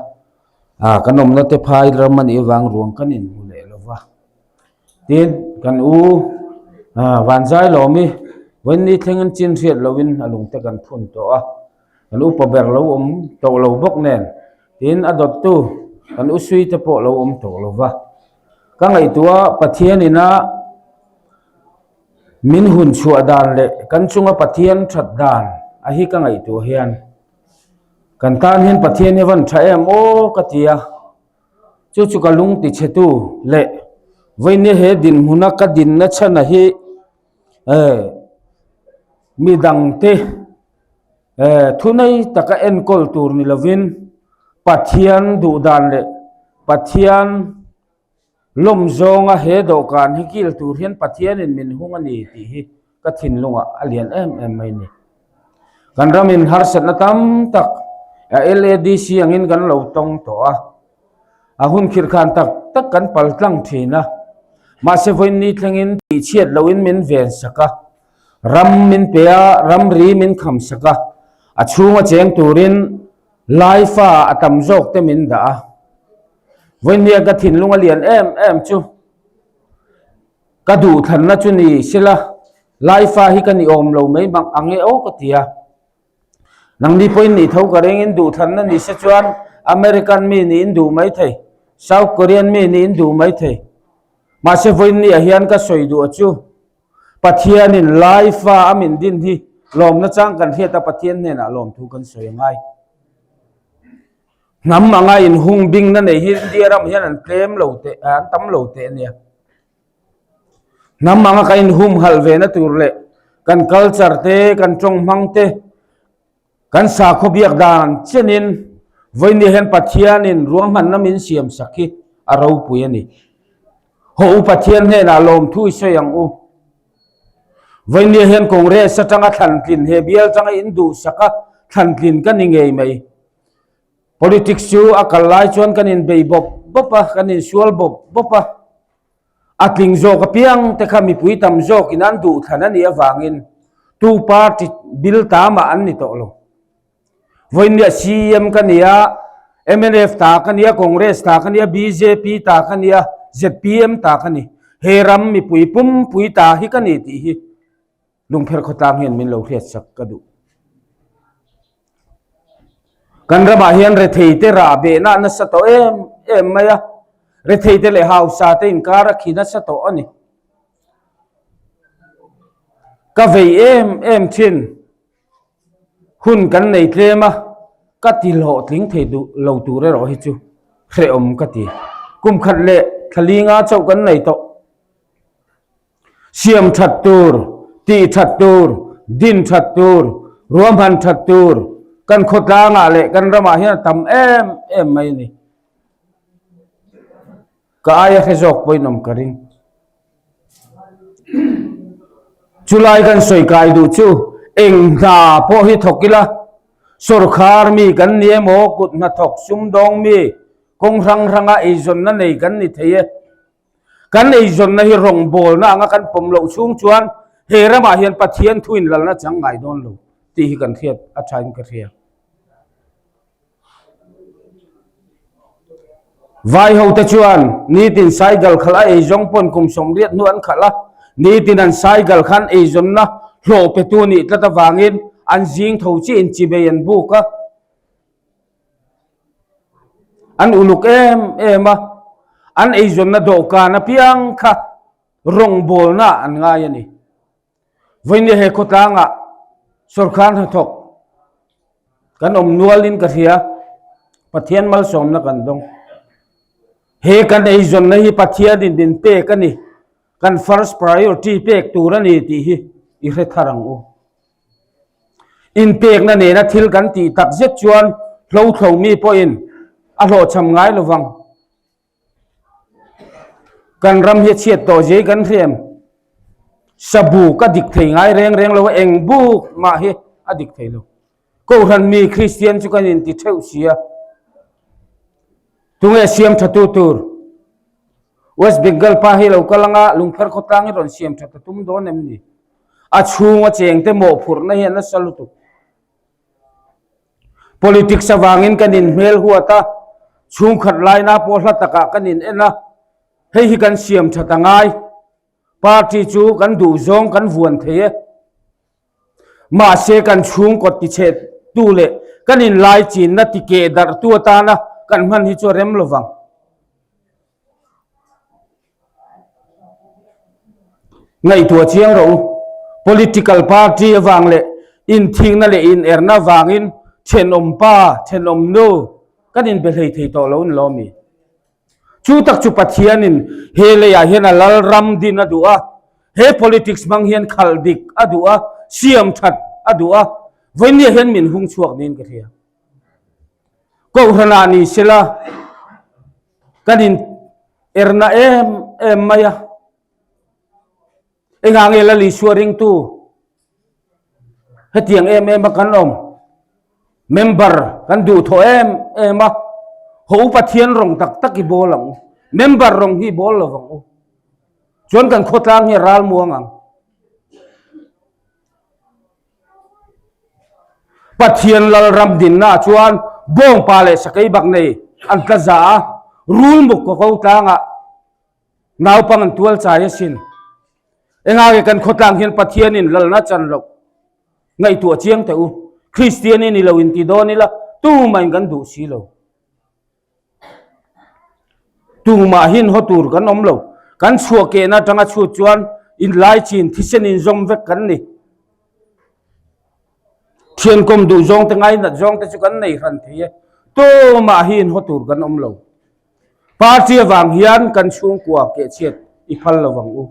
kan awmna te phai ram a nih avang ruang kan inhmu leh lova. Tin, kan u Vanzai Lawmi vawiin thlengin chin hriat loin a lungte kan phun tawh a, kan upa ber lo awm tawh lo bawk nen, tin a dawttu kan u Suite pawh lo awm tawh lo va. Ka ngaihtuah Pathian ina min hun chhuah dan leh kan chunga Pathian that dan a hi ka ngaihtuah hian kan tan hian Pathian hi a van tha em aw ka ti a. Chu chu ka lung ti chhe tu leh vawiin he dinhmuna ka dinna chhana hi eh mi dangte eh thunei taka enkawl tur ni lovin Pathian duh dan leh Pathian lawm zawnga he dawhkan hi kil tur hian Pathianin min hung a ni tih hi ka thinlungah a lian em em mai a ni. Kan ramin harsatna tam tak LADC angin kan lo tawng tawh a, a hun khirh khan tak tak kan pal tlang thin a, mahse vawiin thlengin tihchhiat lohin min ven sak a, ram min pe a, ramri min kham sak a, a chhunga cheng turin laifa a tam zawk te min dah a. Vawiin nia ka thinlung a lian em em chu. Ka duhthlanna chu ni sela, Laifa hi ka ni awm lo mai bang ang e aw ka ti a. Nangni pawhin nih tho ka ring in duhthlanna ni se chuan American mi nih in duh mai thei, South Korean mi nih in duh mai thei. Mahse vawiinniah hian ka sawi duh a chu Pathianin lai fa a min din hi lawmna chang kan hriat a Pathian hnenah lawmthu kan sawi a ngai. Hnam anga inhung bingna nei hi India ram hian an tlem lo teh an tam lo teh a nia. Hnam anga ka inhumhalh ve na tur leh kan culture te, kan tawng hmang te, kan sakhaw biak dan chenin vawiin hian Pathianin ruahmanna min siam sak hi a ropui a ni. Haw u Pathian hnenah lawmthu i sawi ang u. Vawiin hian Congress atanga thlantlin he bial tanga induhsak a thlantlin ka ni ngei mai. Politics chu a kal lai chuan kan inbei bawp bawp a, kan insual bawp bawp a. A tling zawk apiang te kha mipui tam zawkin an duhthlan a nih avangin tu party bil ta mah an ni tawh lo. Vawiinniah CM ka ni a, mnf ta ka ni a, Congress ta ka ni a, bjp ta ka ni a, zpm ta ka ni. He ram mipui pumpui ta hi ka ni tih hi Lungpher khawtlang hian min lo hriatsak ka duh. Kan ramah hian retheite rah behna a nasa tawh em em mai a, retheite leh hausa te inkar a khi nasa tawh a ni. Ka vei em em thin, hun kan nei tlem a, ka ti hlawhtling thei duh lo tur erawh hi chu hrehawm ka ti. Kum khat leh thla linga chauh kan nei tawh. Siam that tur, tih that tur, din that tur, ruahman that tur kan khawtlangah leh kan ramah hian a tam em em mai a ni. Ka aia hre zawk pawhin awm ka ring. Chulai kan sawi kai duh chu eng hna pawh hi thawk ila, sawrkhar mi kan ni emaw, kut hnathawk sumdawng mi, kawng hrang hranga eizawnna nei kan ni thei e. Kan eizawnna hi rawngbawlna anga kan pawm loh chhung chuan he ramah hian Pathian thu inlalna chang ngai dawn lo tih hi kan hriat a thain ka hria. Vai hote chuan nitin saigal khalh a eizawng pawn kum 80 hnu an khalh a, nitin an saigal khan eizawnna hlawh petu nih tlat avangin an zing tho chiah in chibei an buk a. An uluk em em a, an eizawnna dawhkan apiang kha rawngbawlna an ngai a ni. Vawinia he khawtlangah sawrkar hnathawk kan awm nualin ka hria, Pathian malsawmna kan dawng. He kan eizawnna hi Pathianin min pek a ni, kan first priority pek tur a ni tih hi i hre thar ang u. Inpekna nena thil kan tih tak zet chuan hlothlo mi pawhin a hlawhchham ngai lo vang. Kan ram hi a chhiat tawh zia hi kan hriam. Sabuk a dik thei ngai reng reng lo a, eng buk mah hi a dik thei lo. Kohhran mi Kristian chu kan inti theuh si a. Tunge siam thatu tur? West Bengal pa hi lo kal anga Lungpher khawtlang hi rawn siam that a tum dawn em ni? A chhunga chengte mawhphurhna hi a nasa lutuk. Politics avangin kan inhmel huat a, chhungkhat laina pawh hla takah kan in en a, hei hi kan siam that a ngai. Party chu kan duh zawng kan vuan thei e. Mahse kan chhungkaw tichhe tu leh kan inlai chinna tikeh darh tu atana kan hman hi chu a rem lovang. Ngaihtuah chiang rawh u. Political party avang leh inthingna leh inerna avangin thenawm pa, thenawm nu kan inbe hlei thei tawh lo ni lo mi. Chu tak chu Pathianin he leiah hian a lal ram din a duh a, he politics hmang hian khalh dik a duh a, siam that a duh a, vawinia hian min hung chhuak niin ka hria. Kohhranah ni sela kan in erna em em mai a, engah nge Lal Isua ringtu hetiang em em a kan awm, member kan duh thawh em em a, haw u Pathian rawng tak tak i bawl ang u, member rawng hi i bawl lo vang u, chuan kan khawtlang hi a ral muang ang. Pathian Lalram dinnaah chuan bawngpa leh sakei bak nei an tla za a, rul muk ka ko tlangah naupang an tual chai asin. Engah nge kan khawtlang hian Pathianin lalna chan loh ngaihtuah chiang teh u. Kristian i ni lo inti dawn ila tumahin kan duh si lo. Tumah hin haw tur kan awm lo. Kan chhuah kehna atanga chhut chuan inlai chin thisen inzawm vek kan ni. Thiankawm duh zawng te ngainat zawng te chu kan nei hran thei e. Tumah hi inhaw tur kan awm lo. Party avang hian kan chhungkua kehchhiat i phal lo vang u.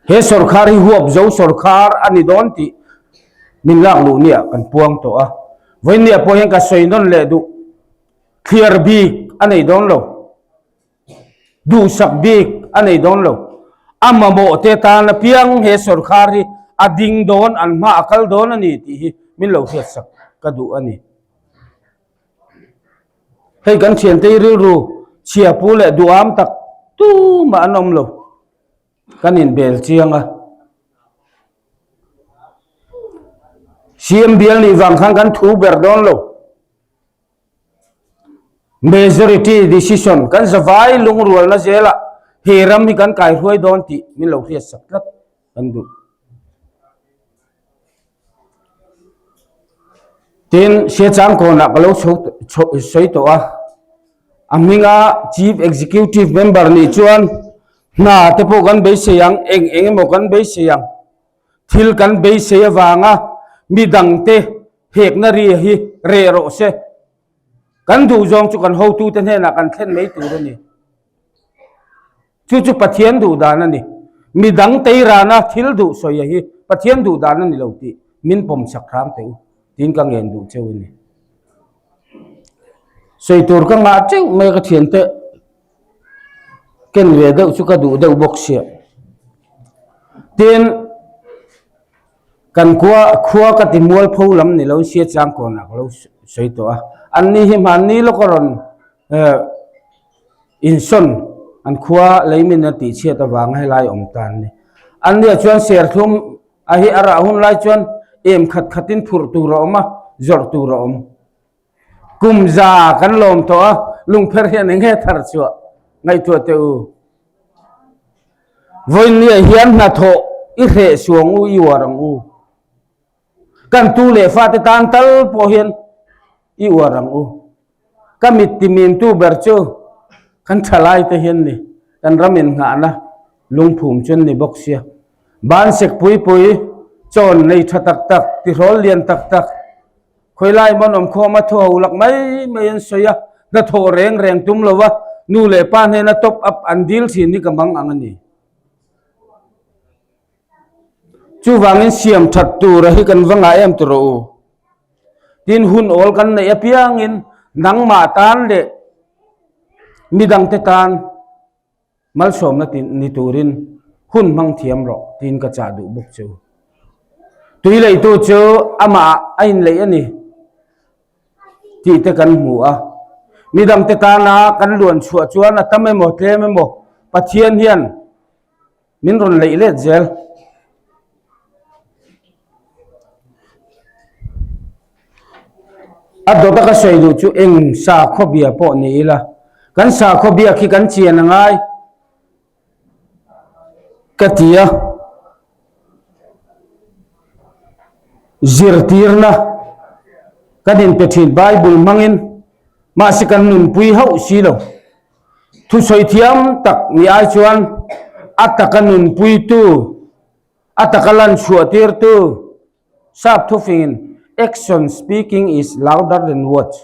He sawrkhar hi huap zo sawrkhar a ni dawn tih min lak luh nia kan puang tawh a. Vawinia pawh hian ka sawi nawn leh duh. Thliar bik a nei dawn lo. Duhsak bik a nei dawn lo. A mamawh te tan apiang he sawrkhar hi a ding dawn, an hma a kal dawn a ni tih hi min lo hriatsak ka duh a ni. Hei kan thiante hi rilru chhia pu leh duham tak tumah an awm lo. Kan inbel chiang a. CM bial nih vang khan kan thu ber dawn lo. Majority decision kan zavai lungrualna zelah he ram hi kan kaihruai dawn tih min lo hriatsak tlat kan duh. Tin, Siachang kawnah ka lo sawi tawh a, a hminga Chief Executive Member nih chuan hna te pawh kan beisei ang, eng eng emaw kan beisei ang, thil kan beisei avanga midangte hekna ri hi reh rawh se, kan duh zawng chu kan hotute hnenah kan thlen mai tur a ni. Chu chu Pathian duh dan a ni. Mi dang teirana thil duh sawi a hi Pathian duh dan a ni lo tih min pawm chak hram teh u tiin ka ngen duh cheu a ni. Sawi tur ka ngah teuh mai ka thiante ken ve deuh chu ka duh deuh bawk sia. Tin, kan khua khua ka ti mualpho lam ni lo sia chang kawnah ka lo sawi tawh a. Anni hi hmanni lawk a rawn eh Insawn an khua leimin a tih chhiat avanga helai awm ta an ni. Annia chuan serthlum a hi a rah hun lai chuan em khat khatin phurh tur a awm a, zawrh tur a awm. Kum za kan lawm tawh a, lungpher hian eng nge thar chhuah ngaihtuah teh u. Vawiinniah hian hnathawh i hreh suang u, i uar ang u. Kan tu leh fate tan tal pawh hian i uar ang u. Ka mit ti mintu ber chu kan thalai te hian ni, kan ram innghahna lungphum chu an ni bawk sia. Ban sek pui pui, chawn nei tha tak tak, tihrawl lian tak tak, khawilai mawn awm khawm a thu ho lak mai mai an sawi a, hnathawh reng reng tum lo va, nu leh pa hnena top up an dil thin hi ka mang ang a ni. Chuvangin siam that tura hi kan va ngah em ti rawh u. Tin hun awl kan neih apiangin nangmah tan leh midangte tan malsawmna ni turin hun hmang thiam rawh tiin ka chah duh bawk chu. Tui leitu chu amah a inleih a ni tih te kan hmu a. Midangte tana kan luan chhuah chuan a tam emaw tlem emaw Pathian hian Min rawn leih let zel. A dawta ka sawi duh chu eng sakhaw bia pawh ni ila, kan sakhaw bia khi kan chian a ngai ka ti a. Zirtirna kan inpe thin Bible hmangin mahse kan nunpui hauh si lo. Thusawi thiam tak ni ai chuan a taka nunpuitu, a taka lan chhuahtirtu sap thufingin action speaking is louder than words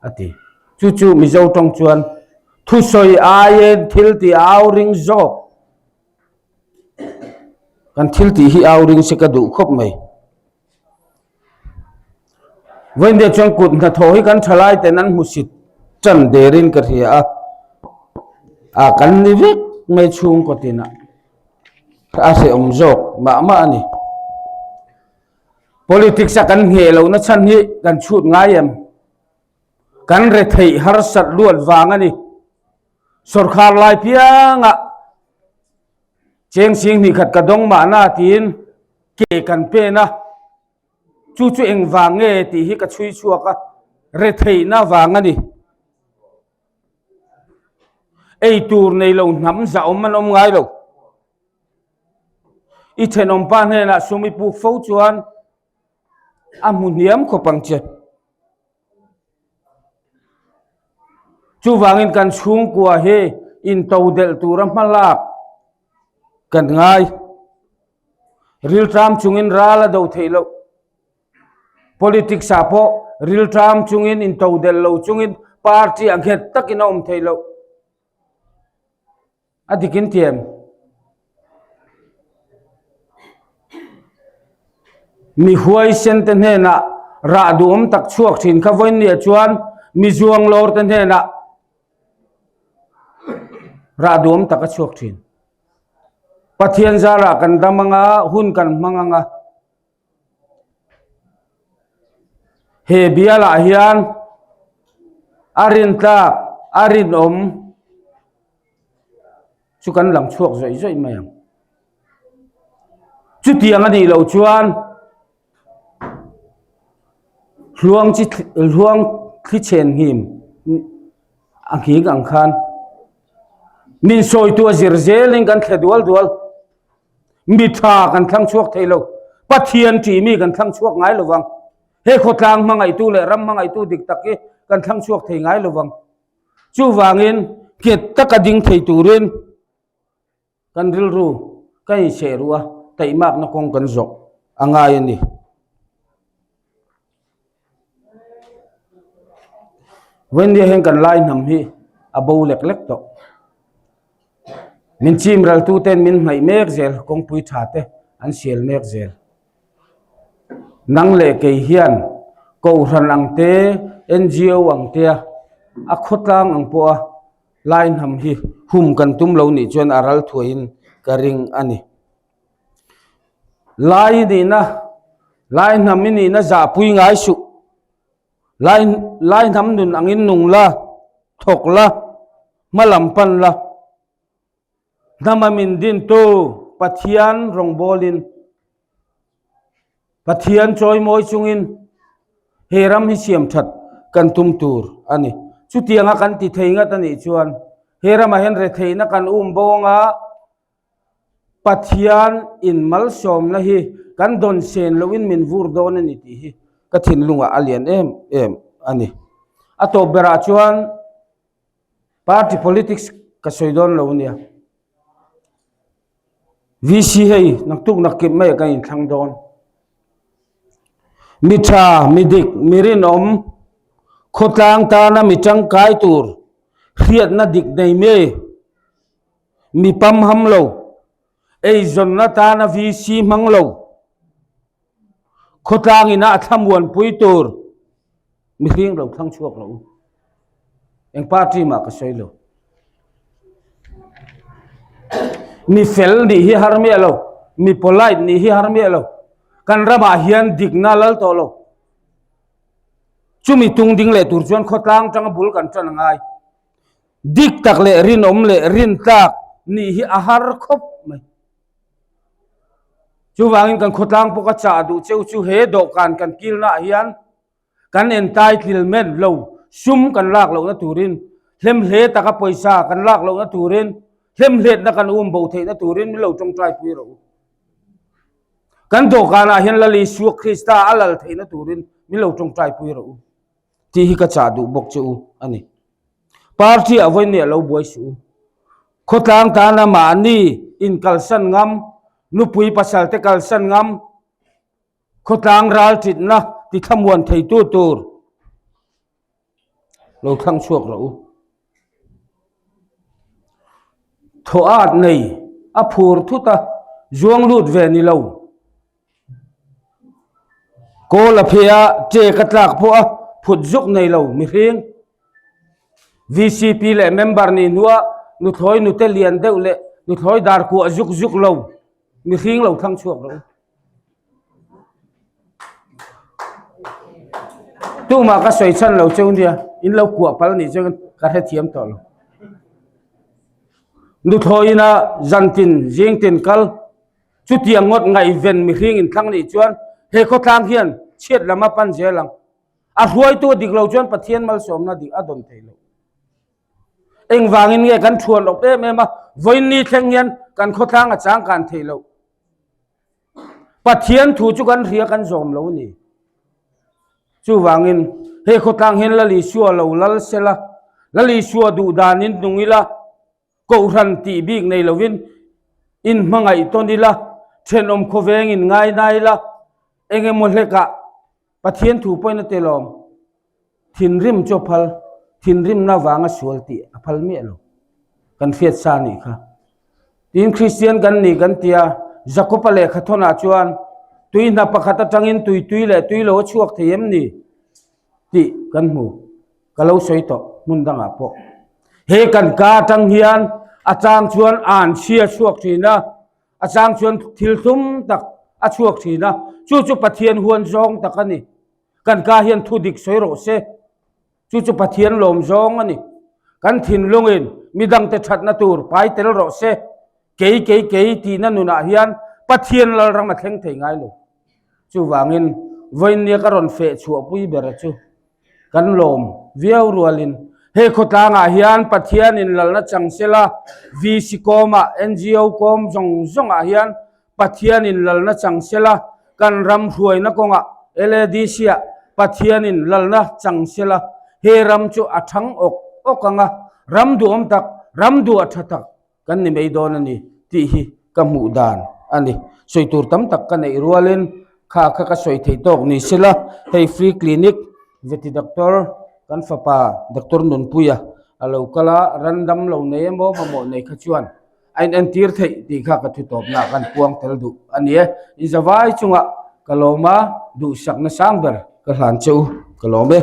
a ti. Chu chu Mizo tawng chuan thusawi aiin thil tih a au ring zawk. Kan thil tih hi au ring se ka duh khawp mai. Vawiin chuan kut hnathawh hi kan thalai ten an hmusit tan derin ka hria a, a kan ni vek mai chhungkaw tinah a hrehawm zawk mah mah a ni. Politics a kan ngheh lohna chhan hi kan chhut ngai em? Kan retheih harsat luat vang a ni. Sawrkhar lai piangah cheng sing hnih khat ka dawng mahna tiin ke kan pen a, chu chu engvang nge tih hi ka chhui chhuak a, retheihna vang a ni. Ei tur nei lo hnam zahawm an awm ngai lo. I thenawmpa hnenah sum i puk fo chuan a hmu hniam khawp ang che. Chuvangin kan chhungkua hi intodelh tura hma lak kan ngai. Rilṭam chungin ral a do theih loh. Politics ah pawh rilṭam chungin intodelh lo chungin party a nghet takin a awm theih loh. A dik in tiam. Mi huaisen te hnenah rah duhawm tak chhuak thin kha vawiin nia chuan mi zuang lawr te hnenah rah duhawm tak a chhuak thin. Pathian zarah kan dam anga hun kan hmang anga He bialah hian a rintlak a rinawm chu kan lang chhuak zawih zawih mai ang. Chutiang a nih loh chuan hluang chi hluang thli chhen him a nghing ang khan min sawitu a zir zelin kan thle dual dual. Mi tha kan thlang chhuak thei lo. Pathian ṭih mi kan thlang chhuak ngai lo vang. He khawtlang hmangaihtu leh ram hmangaihtu dik tak hi kan thlang chhuak thei ngai lo vang. Chuvangin nghet taka ding thei turin kan rilru kan incheh ruh a, taihmakna kawng kan zawh a ngai a ni. Vawiin hian kan lai hnam hi a bo lek lek tawh. Min chim ral tu ten min hnaih mek zel kawngpui tha te an sial mek zel. Nang leh kei hian Kohhran ang te, NGO ang te a, a khawtlang ang pawh a lai hnam hi hum kan tum lo nih chuan a ral thuaiin ka ring a ni. Lai nihna, lai hnam i nihna zahpui ngai suh. Lai lai hnam nun angin nung la, thawk la, hma lam pan la. Hnama min dintu Pathian rawngbawlin, Pathian chawimawi chungin he ram hi siam that kan tum tur a ni. Chutianga kan ti thei ngat a nih chuan he ramah hian retheihna kan um bo anga, Pathian in malsawmna hi kan dawn sen lohin min vur dawn a ni tih hi ka thinlungah a lian em em a ni. A tawp berah chuan party politics ka sawi dawn lo ania. VC hei naktuk nakkip mai ah kan inthlang dawn. Mi tha, mi dik, mi rinawm, khawtlang tana mi tangkai tur hriatna dik nei mai. Mi pamham lo, eizawnna tana VC hmang lo, khawtlang ina a thlamuanpui tur mihring lo thlang chhuak lo u. Eng party mah ka sawi lo. Mi fel nih hi har miah lo, mi polite nih hi har miah lo. Kan ramah hian dikna lal tawh lo. Chumi tung ding leh tur chuan khawtlang tanga bul kan tan a ngai. Dik tak leh rinawm leh rintlak nih hi a har khawp mai. Chuvangin kan khawtlang pawh ka chah duh cheu chu he dawhkan kan kilnaah hian kan entitlement lo sum kan lak lohna turin hlemhle taka pawisa kan lak lohna turin hlemhletna kan um bo theihna turin min lo tawngtai pui rawh u. Kan dawhkanah hian Lal Isua Krista a lal theihna turin min lo tawngtai pui rawh u. Tih hi ka chah duh bawk che u a ni. Party ah vawiin nih a lo buai suh u. Khawtlang tana mahni in kalsan ngam, nupui pasal te kalsan ngam, khawtlang ral titna ti thlamuan theitu tur lo thlang chhuak rawh u. Thaw at nei a phur thut a, zuang lut ve ni lo. Kawl a phei a, ṭek a tlak pawh a phut zuk nei lo mihring. VCP leh member nih hnuah nuthlawi nute lian deuh leh nuthlawi dar kuah zuk zuk lo mihring lo thlang chhuak rawh u. Tumah ka sawi chhan lo cheu nia, in lo kuah pal nih chuan ka hrethiam tawh lo. Nuthlawi ina zantin zingtin kal. Chutiang ngawt ngaihven mihring inthlang nih chuan he khawtlang hian chhiat lam a pan zel ang. A hruaitu a dik lo chuan Pathian malsawmna dik a dawn thei lo. Engvangin nge kan thuan awp em em a, vawiin ni thleng hian kan khawtlang a changkan thei lo. Pathian thu chu kan hria kan zawm lo a ni. Chuvangin he khawtlang hian Lal Isua lo lal sela, Lal Isua duh danin nung ila, Kohhran tih bik nei lovin in hmangaih tawn ila, thenawm khawveng in ngai nai ila, eng emaw hlekah Pathian thu pawhin a telawm. Thinrim chu a phal, thinrimna vanga sual tih a phal miah lo. Kan hriat sa nih kha. Tin Kristian kan ni kan tia, Jakob-a lehkha thawnah chuan tui hna pakhat atangin tui tui leh tui lo a chhuak thei em ni tih kan hmu. Ka lo sawi tawh hmun dangah pawh. He kan ka atang hian a chang chuan an chhia chhuak thin a, a chang chuan thil hlum tak a chhuak thin a, chu chu Pathian huan zawng tak a ni. Kan ka hian thu dik sawi rawh se. Chu chu Pathian lawm zawng a ni. Kan thinlungin midangte thatna tur pai tel rawh se. Kei kei kei tihna nunah hian Pathian lalram a thleng thei ngai lo. Chuvangin vawiinnia ka rawn feh chhuahpui bera chu kan lawm viau rualin he khawtlangah hian Pathianin lalna chang sela VC kawmah NGO kawm zawng zawngah hian Pathianin lalna chang sela kan ram hruaina kawngah LADC-ah Pathianin lalna chang sela he ram chu a thang awk awk ang a, ram duhawm tak, ram duh a tha tak kan ni mai dawn a ni tih hi ka hmuh dan a ni. Sawi tur tam tak ka neih rualin kha kha ka sawi theih tawk ni sela hei free clinic veti doctor kan fapa doctor Nunpuia a lo kal a, randam lo nei emaw mamawh nei kha chuan a inentir theih tih kha ka thu tawpna kan puang tel duh a ni e. Inzavai chungah ka lawm a, duhsakna sang ber ka hlan che u ka lawm e.